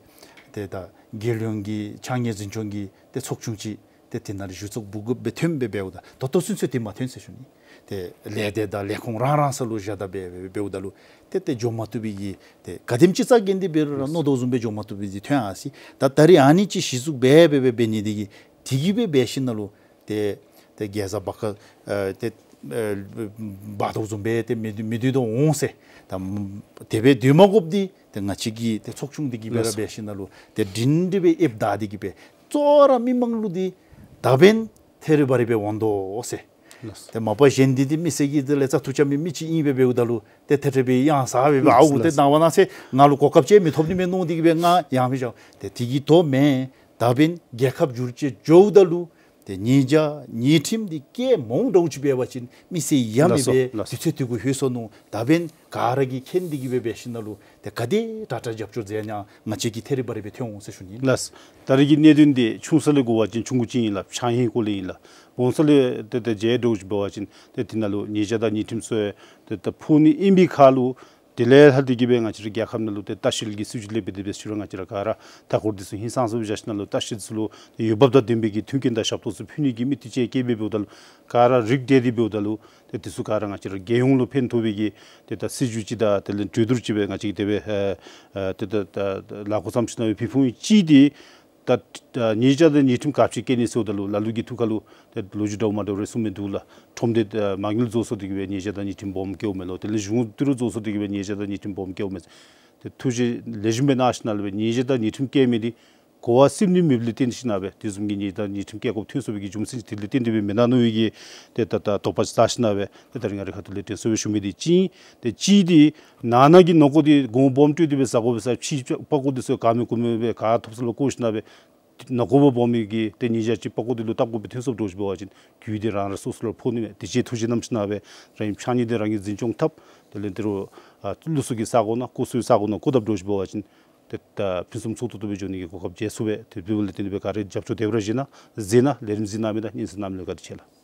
ཏེ་ད་རྒྱལ་ཡོངས་ཀྱི་ཕྱགས་སྙིགས་འཛིན་སྐྱོང་གི་ཏེ་ཚོགས་ཆུང་ཅིག་ཏེ་དེ་ནང་ལུ་གཞི་བཙུགས་འབད་དགོཔ་སྦེ་ཐོནམ་སྦེ་འབདཝ་ད་ད་ལྟོ་ཚུན་ཚོད་དེ་མ་ཐོན་ཟེར་ཞུ་ནི། ཏེ་ལས་སྡེ་དང་ལས་ཁུངས་རང་རང་ས་ལུ་བཞག་ད་སྦེ་འབདཝ་ད་ལུ་ཏེ་ཏེ་འགྱོ་མ་བཏུབ་པའི་གི་ཏེ་ག་དེམ་ཅིག་རྩ་འགེངས་ཏེ་འབད་རུང་ར་མནོ་དོ་བཟུམ་སྦེ་འགྱོ་མ་བཏུབ་པའི་དེ་ཐོན་ཡར་སོ་ཡི། ད་ད་རིས་ཨ་ནི་ཅིག་གཞི་བཙུགས་འབད་འབད་འབད་འབད་ནི་དེ་གིས་དེ་གིས་སྦེ་འབད་ཞིནམ་ལས་ཏེ་ཏེ་གེ་ཛ་བ་ཀ་ཨ་ཏེ་ཨ་འབག་དོ་བཟུམ་སྦེ་ཏེ་མི་སྡོད་མི་སྡོད་དོ་འོང་ཟེར། ད་དེ་སྦེ་སྡོད་མ་དགོཔ་འདི་ཏེ་ང་བཅས་ཀྱི་ཏེ་ཚོགས་ཆུང་འདི་གིས་སྦེ་ར་ལགས་སོ། འབད་ཞིནམ་ལས་ཏེ་སྒྲིང་སྒྲི་སྦེ་ཨེབ་བདའ་སྟེ་གིས་སྦེ་གཙོ་བོ་ར་མི་མང་ལུ་འདི་ད་འབདན་ཐད་རི་བ་རི་སྦེ་འོང་དོ་ཟེར། ལགས་སོ། ཏེ་མ་པ་གཞན་འདི་ཏེ་མི་སེར་གྱི་དེ་ལས་བཙག་འཐུ་རྐྱབ་མི་མི་ཅིག་ཨིན་སྦེ་འབདཝ་ད་ལུ་ཏེ་ཐད་ཐད་སྦེ་ཡང་ཟ་སྦེ་སྦེ་ཨའུ་ཏེ་ལགས་སོ། ནངས་པ་གནངས་ཚེ་ང་ལུ་གོ་སྐབས་ཅིག་མི་ཐོབ་ནི་མས་མནོ་སྟེ་གིས་སྦེ་ང་ཡང་མི་བཞག། ཏེ་དེ་གིས་དོ་མེན། ད་འབདན་རྒྱལ་ཁབ་འགྱུར་ཅིག་འགྱོཝ་ད་ལུ་ཏེ་ཉེས་བྱ་ཉེས་ཁྲིམས་འདི་བཀལ་མ་འོང་འདྲཝ་ཅིག་འབད་བ་ཅིན་མི་སེར་ཡང་མེད་ལགས་སོ་པས། ལགས་སོ། དུས་ཚོད་དེ་གུ་ལྷོད་སོ་ནུག། ད་འབདན་ག་ར་གིས་མཁྱེན་ཏེ་གིས་སྦེ་འབད་ཞིནམ་ལས་ཏེ་ག་དེ་དྲག་དྲག་རྒྱབ་སྐྱོར་མཛད་ནི་ཡང་ང་བཅས་ཀྱིས་ཐད་རི་བ་རི་སྦེ་ཐོན་འོང་ཟེར་ཞུ་ནི། ལགས། ད་རེས་ཀྱི་གནད་དོན་འདི་ཆུང་ས་ལས་འགོ་བ་ཅིན་ཆུང་ཀུ་ཅིག་ཨིན་ལགས། ཕྱགས་སྙིགས་སྐོར་ལས་ཨིན་ལགས། བོང་ས་ལས་ཏེ་ཏེ་མཇལ་འདྲཝ་ཅིག་འབད་བ་ཅིན་ཏེ་དེ་ནང་ལུ་ཉེས་བྱ་དང་ཉེས་ཁྲིམས་ཚུ་ཏེ་ཏེ་ཕོག་ནི་ཨིན་པའི་ཁར་ལུ་དེ་ལས་ལྷག་སྟེ་གིས་སྦེ་ང་བཅས་ར་རྒྱལ་ཁབ་ནང་ལུ་ཏེ་ལྟ་བཤལ་གྱི་སྲིད་བྱུས་ལས་འབད་དེ་འབད་ཞུ་རུང་ང་བཅས་ར་ག་ར་མཐའ་འཁོར་འདི་ཚུ་ཧིང་སངས་ས་སྦེ་བཞག་ཞིནམ་ལས་ལྟ་བཤལ་ཚུ་ལུ་ཏེ་འོས་འབབ་དང་ལྡན་པའི་གི་མཐུན་རྐྱེན་དང་ཞབས་ཏོག་ཚུ་ཕུལ་ནི་གི་དམིགས་གཏད་ཅིག་བསྐྱེད་སྦེ་འབདཝ་ད་ལུ་ག་ར་རིགས་བསྒྲེས་ཏེ་འབདཝ་ད་ལུ་ཏེ་དེ་ཚུ་ག་ར་ང་བཅས་ར་རྒྱལ་ཡོངས་ལུ་ཕན་ཐོགས་པའི་གི་ཏེ་ད་སྲིད་བྱུས་ཅིག་དང་དེ་ལས་གྲོས་བསྡུར་ཅིག་སྦེ་ང་བཅས་ཀྱིས་དེ་སྦེ་ཨ་ཨ་ཏེ་ད་ད་ད་ལཱ་འགོ་བརྩམས་ཞིནམ་ལས་ཕུལ་ཕུལཝ་ཨིན། གཅིག་འདི་ད་ད་ཉེས་བྱ་དང་ཉེས་ཁྲིམས་ག་ཅི་བཀལ་ནི་ཟེརཝ་ད་ལུ་ལ་ལུ་གི་ཐུགས་ཁར་ལུ་ཏེ་ལོ་རྒྱུས་འདྲཝ་མ་འདྲཝ་རེ་གསུང་མི་འདུག་ལགས། ཁྲོམ་སྡེ་ཨ་མ་དངུལ་རྫོགས་སོང་སྟེ་གིས་སྦེ་ཉེས་བྱ་དང་ཉེས་ཁྲིམས་སྦོམ་བཀལཝ་མས་ལོ། དེ་ལས་གཞུང་ཏི་རུ་རྫོགས་སོང་སྟེ་གིས་སྦེ་ཉེས་བྱ་དང་ཉེས་ཁྲིམས་སྦོམ་བཀལཝ་མས། ཏེ་ཐུགས་རྗེ་ལེགས་ཤོམ་སྦེ་གནང་ཞིནམ་ལས་སྦེ་ཉེས་བྱ་དང་ཉེས་ཁྲིམས་བཀལ་མི་འདི་གོ་བ་ཟིན་ནི་མེདཔ་ལས་བརྟེན་ཞིནམ་ལས་སྦེ་དེ་བཟུམ་གྱི་ཉེས་བྱ་དང་ཉེས་ཁྲིམས་བཀལ་དགོཔ་ཐོན་སོང་བའི་གི་རྒྱུ་མཚན་དེ་ལས་བརྟེན་ཏེ་སྦེ་མེན་ན་མནོ་བའི་གི་ཏེ་ད་ད་དོགས་པ་ཅིག་ཟ་ཞིནམ་ལས་སྦེ་ཏེ་ད་རིས་ང་རའི་ཁ་ཐུག་ལས་དྲན་གསོ་སྦེ་ཞུ་མི་འདི་གཅིག་ཨིན། ཏེ་གཅིག་འདི་ནང་ན་གི་ནང་ཀོ་འདི་གོང་སྦོམ་སྤྲོད་དེ་སྦེ་ཟ་དགོ་པས་ཟེར་ཕྱི་པགས་ཀོ་འདི་ཚུ་ག་མེད་གུ་མེད་སྦེ་ག་ཐོབ་ས་ལུ་བཀོ་ཞིནམ་ལས་སྦེ་ནང་ཀོ་སྦོམ་སྦོམ་མི་གི་ཏེ་ཉེས་བྱ་ཅིག་པགས་ཀོ་འདི་ལུ་བཏབ་དགོ་པའི་ཐོན་སོངམ་འདྲཝ་ཅིག་འབད་བ་ཅིན་རྒྱུ་འདི་རང་རང་སོ་སོ་ལུ་ཕོག་ནི་མས། དེ་ཅིག་ཐུགས་རྗེ་གནང་ཞིནམ་ལས་སྦེ་རང་གི་ཕྱགས་སྙིགས་འདི་རང་གིས་འཛིན་སྐྱོང་འཐབ། དེ་ལས་ཏི་རུ་ཨ་ལུགས་སྲོལ་གྱི་ས་གོ་ནང་ལྐོག་སུའི་ས་གོ་ནང་བཀོ་དཔ་འདྲཝ་ཅིག་འབད་བ་ཅིན་ཏེ་ད་ཕུན་སུམ་ཚོགས་ཏོག་ཏོ་སྦེ་འགྱོ་ནི་གི་གོ་སྐབས་མཇལ་ཚུགས་པས། དེ་འབདཝ་ལས་བརྟེན་ཏེ་སྦེ་ག་ར་རྒྱབ་སྐྱོར་དེ་སྦེ་ར་བཞེས་གནང་མཛད་གནང་། ལས་རིམ་གཟིགས་གནང་མི་དང་སྙན་གསན་གནང་མི་ལུ་བཀའ་དྲིན་ཆེ་ལགས།